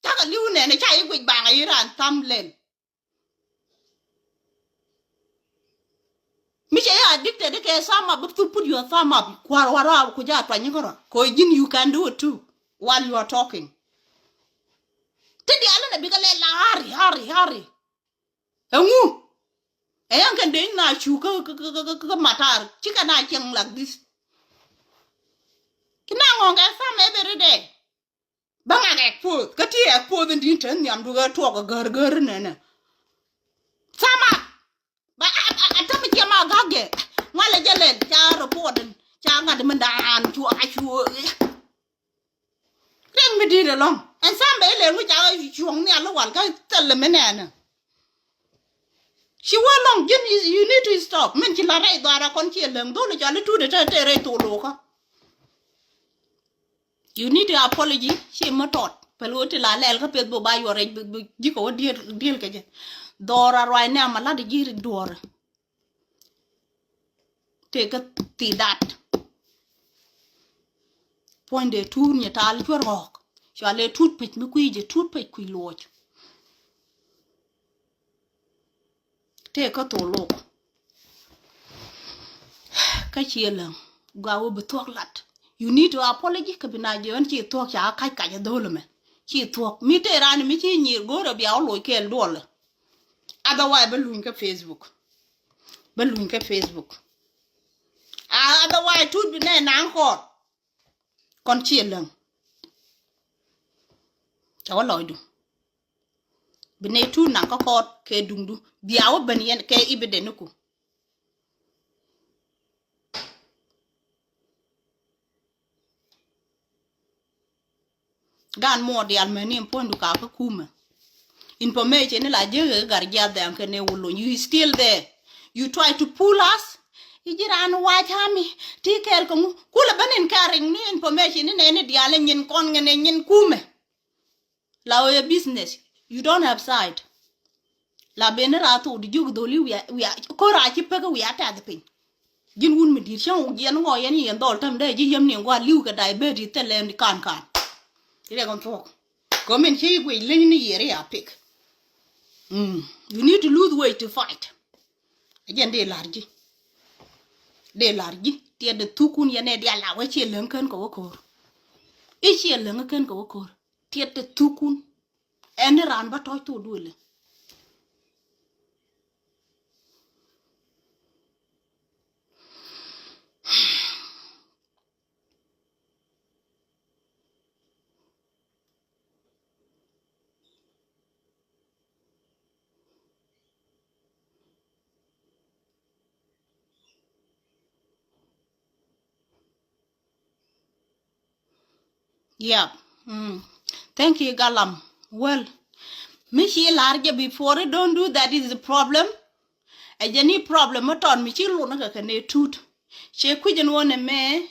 Cakɛ li̱w nɛn ca i̱ guic baŋ i̱ ran thumb lɛl. Mi cɛ i̱ addicted kɛ thumb up, bi thu put your thumb up. Kua̱r wa̱r a ku ja tuany kärɔa. Ko ji̱n you can do it too while you are talking. Ti diaal inɛ bikɛ lɛ la hurry, hurry, hurry. Ɛŋu? Ɛ yan kɛn dee na cu kä kä kä kä matar. Cikɛ na cieŋ like this. Ci na ŋɔŋ kɛ tham every day. Bä ŋa kɛ puɔth kä ti ɛ puɔth in din te nhiam dukɛ tuɔk ɛ gär gär nɛnɛ. Thama. Ba a a a täm ciɛ ma gak jɛ. Ŋualɛ jɛ lɛl ca report in ca ŋa̱t mi daan cu a cu. Riɛk mi di̱i̱t ɛlɔ̱ŋ ɛn Sunday ilɛ ŋu ca cuɔ̱ŋ nhial iwal kä thil mi nɛɛnɛ. Ci wä lɔ̱ŋ ji̱n, you need to stop. Min ci la̱t rɛy dhɔaar a kɔn ci ɛlɛŋ dhol ical itut ite te rɛy thok lokä. You need to apology. Ci mi tɔt pɛl ɣöö ti la lɛl kä Facebook ba yuɔr rɛc ji̱ kɛ wä diel kɛ jɛ. Dhɔr a ruac nɛ a ma la̱t ji̱ duɔ̱ɔ̱rɛ. Tëë kä thi̱i̱ dat. Puɔ̱nydɛ tuut nyɛ taal cuɛ rɔ̱ɔ̱k. Cua lɛ tuut pec mi kui̱ jɛ tuut pec kui̱ luɔc. Tëë kä thok lok. Kä ciɛ läŋ gua wä bi thuɔ̱k lat. You need to apology kä bi na jiɛ ɣän ci thuɔ̱k ca kac kac a dho̱l mɛ. Ci thuɔ̱k mi tëë rani mi ci nyiir go̱o̱r a bia wä loc kɛɛl duɔlɛ. Otherwise bä luny kä Facebook. Bä luny kä Facebook. A otherwise tut bi nɛ naŋ kɔɔt. Kɔn ciɛ läŋ. Cɛ wä lɔcdu. Bi nɛ tut naŋ kä kɔɔt kɛ duŋdu bia wä ben yɛn kɛ ibidɛniku. Gan muɔɔr dial mɛ ni puɔ̱nydu ka kä kumɛ. Information ni la jiäk ɛ gar jiath dhɛŋ kɛ ni wulony. You still there. You try to pull us. I̱ ji̱ raan wac ami ti kɛɛl kɛ ŋu kulɛ ben in kɛ riŋ ni information ni nɛni dial in nyin kɔn ŋɛ ni nyin kumɛ. La wee business. You don't have side. La ben ni raa thok di jiök dholi wia wia ko̱r a ci pek wia tɛth piny. Ji̱n wun mi di̱i̱t cäŋ wuk jiɛn ŋɔɔ yɛn yɛn dhɔl täm dee ji̱ yäm ni ŋuan li̱w kɛ diabetes thilɛ ni kan kan. Ci dee kɔn thuɔ̱k. Kɛ min ci guic leny ni yiëri a pik. Mm. You need to lose weight to fight. Ɛ jɛn dee la̱r ji̱. Dee la̱r ji̱ tiɛt de thukun yɛn ɛ dial la wä ciɛ läŋ kän kɛ wä ko̱r. I̱ ciɛ läŋ kän kɛ wä ko̱r. Tiɛt de thukun. Ɛn ni raan bä tɔ̱c thok duëlɛ. Yep. Mm. Thank you, Galam. Well, mi ci lar jɛ before, don't do that is the problem. Ɛ jɛ ni problem mi tɔn mi ci lun kɛ kɛ ne tut. Cɛ kui̱c ɛn wä nɛ mɛ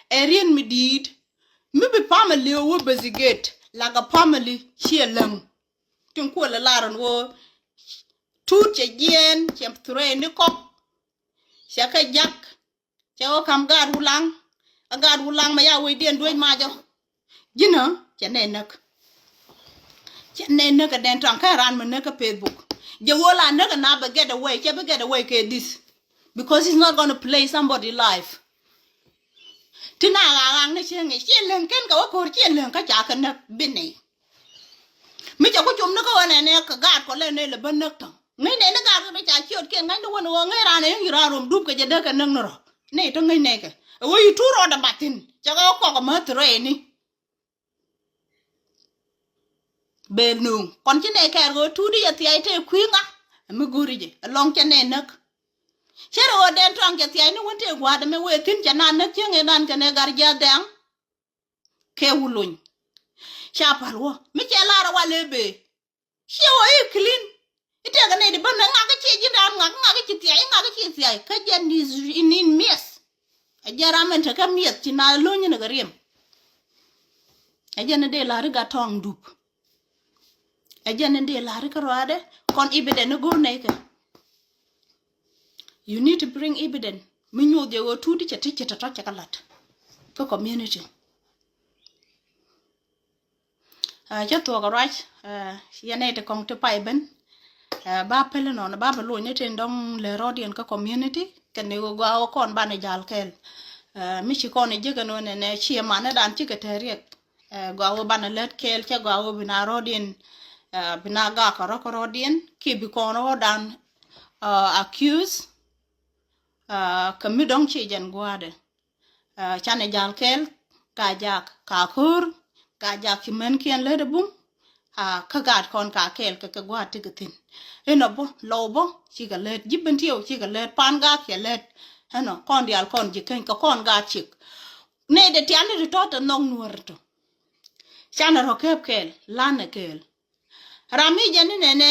ɛ rien mi di̱i̱t mi bi family wä investigate like a family ci ɛ läŋ. Tin kuɔl ɛ lar ɛn wä tut cɛ jiɛɛn cɛ threaten ni kɔk. Cɛ kɛ jak. Cɛ wä kam gaat Wulaŋ. A gaat Wulaŋ ma ya wecdiɛn duec macɔ. Ji̱nä cɛ nɛ näk. Cɛ nɛ näk ɛ dɛn tɔ̱a̱ŋ kä ran mi näk kä Facebook. Jɛ wä la näk ɛ na bɛ get away, cɛ bi get away kɛ this. Because he's not gonna play somebody life. Ti na ɣa̱a̱ ɣa̱a̱ŋ ni cieŋ i̱ ciɛ leŋ ken kɛ wä ko̱r ciɛ leŋ kä ca kɛ näk bi nɛy. Mi cɛ ku cum ni kä wä nɛnɛ kɛ gaat kɔ lɛ nɛy lɛ bä näk tɔ̱ŋ. Ŋäc nɛy ni gaat kɛ ca ciöt kiɛn ŋa̱cni wä ni ɣöö ŋäc raan ɛ yäŋ ci raan rom dup kɛ jɛ dee kɛ näk ni rɔ. Nɛy tɔ̱ ŋäc nɛy kɛ ɛ wä yi tuur rɔɔdɛ mat thi̱n cɛ kɛ wä kɔk ɛ mäth rɛɛni. Bel nuŋ kɔn ci nɛy kɛɛr ɣöö tuut i̱ yɛ thia̱y tëë kui̱ ŋa ɛ mi go̱ri jɛ ɛ lɔŋ cɛ nɛy näk. Cɛ rɛ ɣöö dɛn tɔ̱a̱ŋ cɛ thia̱y ni wän tëë gua̱a̱r dɛ mɛ wëë thi̱n cɛ naan näk cieŋ ëë naan kɛnɛ gar jiath dɛŋ. Kɛ wuluny ca pa̱l wä mi cɛ lar ɛ wal ëë bëë. Ciɛ wä i̱ clean. I̱ tëëkɛ nɛy ti bä nɛ ŋak i̱ ciɛ ji̱n raan ŋak ŋak i̱ ci thia̱y i̱ ŋak i̱ ci thia̱y kä jɛn is in, in miɛth. Ɛ jɛn ram ɛn tekä miɛth ci na lo̱ny in kɛ riɛm. Ɛ jɛn in dee la̱r i̱ gat tɔ̱ɔ̱ŋ dup. Ɛ jɛn in dee la̱r i̱ kä ruaadɛ kɔn evidence i̱ go̱o̱r nɛy kɛ. You need to bring evidence mi nyoth jɛ ɣöö tuut i̱ cɛ ti ci tɔ̱tɔ̱ cɛ kɛ la̱t kä community. Cä thuɔ̱k ruac yɛn nɛy ti kɔŋ ti pay ben. Ba päl inɔn ba bɛ lony ni tin dɔ̱ŋ lɛ rɔ̱diɛn kä community kɛn ni gɔaa wä kɔn banɛ jal kɛɛl. Mi ci kɔn i̱ jiäk ɛn ɣöö nɛnɛ ci ɛmanädan cikɛ te riɛk. Gɔaa wä banɛ lät kɛɛl cɛ gɔaa wä bi na rɔ̱diɛn bi na gak kɛ rɔ̱ kɛ rɔ̱diɛn kiɛ bi kɔn rɔ̱dan accuse. Kä mi dɔ̱ŋ ci jɛn gua̱a̱dɛ. Canɛ jal kɛɛl ka jak ka ko̱r ka jak ci mɛnkiɛn lät ɛ bum. Kä gaat kɔn ka kɛɛl kɛ kɛ gua̱a̱t ti kɛ thi̱n. Inɔ bä lɔw bä cikɛ lät ji̱ ben tiɛw cikɛ lät pan gaat cɛ lät. Ɛnɔ kɔn diaal kɔn ji̱ keny kɛ kɔn gaat cik. Nɛy dee tian ni ti tɔ̱ te nhɔk nuäär tɔ. Canɛ rɔ kɛp kɛɛl lanɛ kɛɛl. Ram mi jɛ ni nɛnɛ.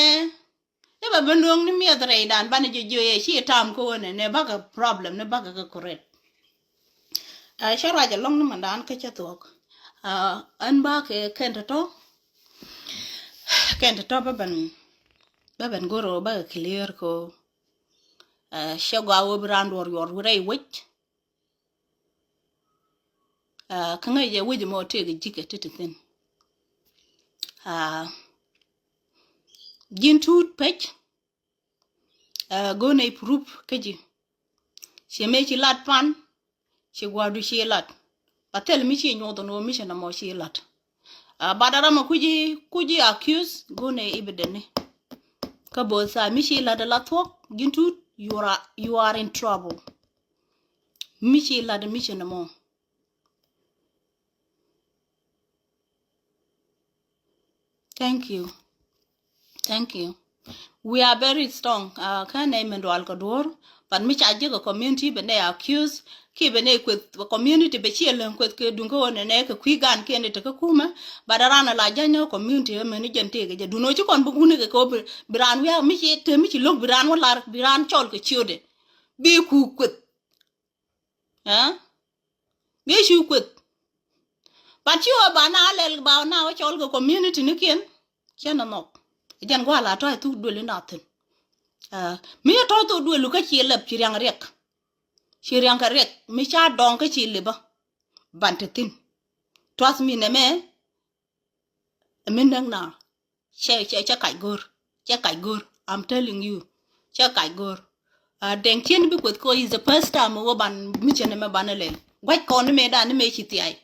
I̱ bɛ ben luäŋ ni miɛth rɛydan banɛ jiɛ jiö yɛ ci tam kä ɣöö nɛnɛ bakɛ problem ni bakɛ kɛ correct. Cä ruac ɛlɔ̱ŋ ni mɛndan kä cä thuɔ̱k. Ɛn bakɛ kɛn tɔ̱tɔ̱ kɛn tɔ̱tɔ̱ bä ben bä ben go̱r ɣöö bakɛ clear kä ɣöö cä gɔaa ɣöö bi raan duɔ̱ɔ̱r yuɔr rɛy wec. Kä ŋäc jɛ wec mɔ tëëk ji̱ kɛ ti ti thi̱n. Ji̱n tuut pec. Go̱o̱nɛ i̱ proof kä ji̱ ci mëë ci lat pan ci gua̱a̱du ci lat. Ba thil mi ci nyuɔth ɛn ɣöö mi ci nɔmɔ ci lat. Bat ram ɛ kuci kuci accuse go̱o̱nɛ evidence ni. Kä both side mi ci lat ɛ la thuɔ̱k ji̱n tuut you are, you are in trouble. Mi ci lat ɛ mi ci nɔmɔ. Thank you. Thank you. We are very strong. Kä nɛy min dual kɛ duɔ̱ɔ̱r. But mi ca jiäk ɛ community bɛ nɛy accuse kiɛ bɛ nɛy kueth community bɛ ciɛ läŋ kueth kɛ duŋ kä ɣöö nɛnɛ kɛ kui̱ gan kiɛn i̱ tekä kumɛ. But aran ala jäny ni community ɛ mɛn i̱ jɛn tëëkɛ jɛ duno ci kɔn bi wuni kɛ kɛ ɣöö bi raan wiak mi ci te mi ci lo̱k bi raan wä lar bi raan cɔl kɛ ciötdɛ. Bi ku kueth. Ɛ mi cu kueth. But ci wä ba na lɛl ba na wä cɔl kɛ community ni kiɛn. Cɛ na nhɔk jɛn gua̱a̱ la tɔ̱ ɛ thuk duël ina thi̱n. Mi cɛ tɔ̱ thuk duël kä ci lɛp ci riaŋ riɛk. Ci riaŋ kɛ riɛk mi ca dɔŋ kä ci lipä. Ban te thi̱n. Trust me nɛmɛ. Ɛ mi näk na cɛ cɛ cɛ kac go̱r. Cɛ kac go̱r. I'm telling you. Cɛ kac go̱r. Dɛŋ cien bi kueth kɔ is the first time wä ban mi cɛ nɛmɛ ban lɛl guac kɔn ni mɛ dan ni mɛ ci thiay.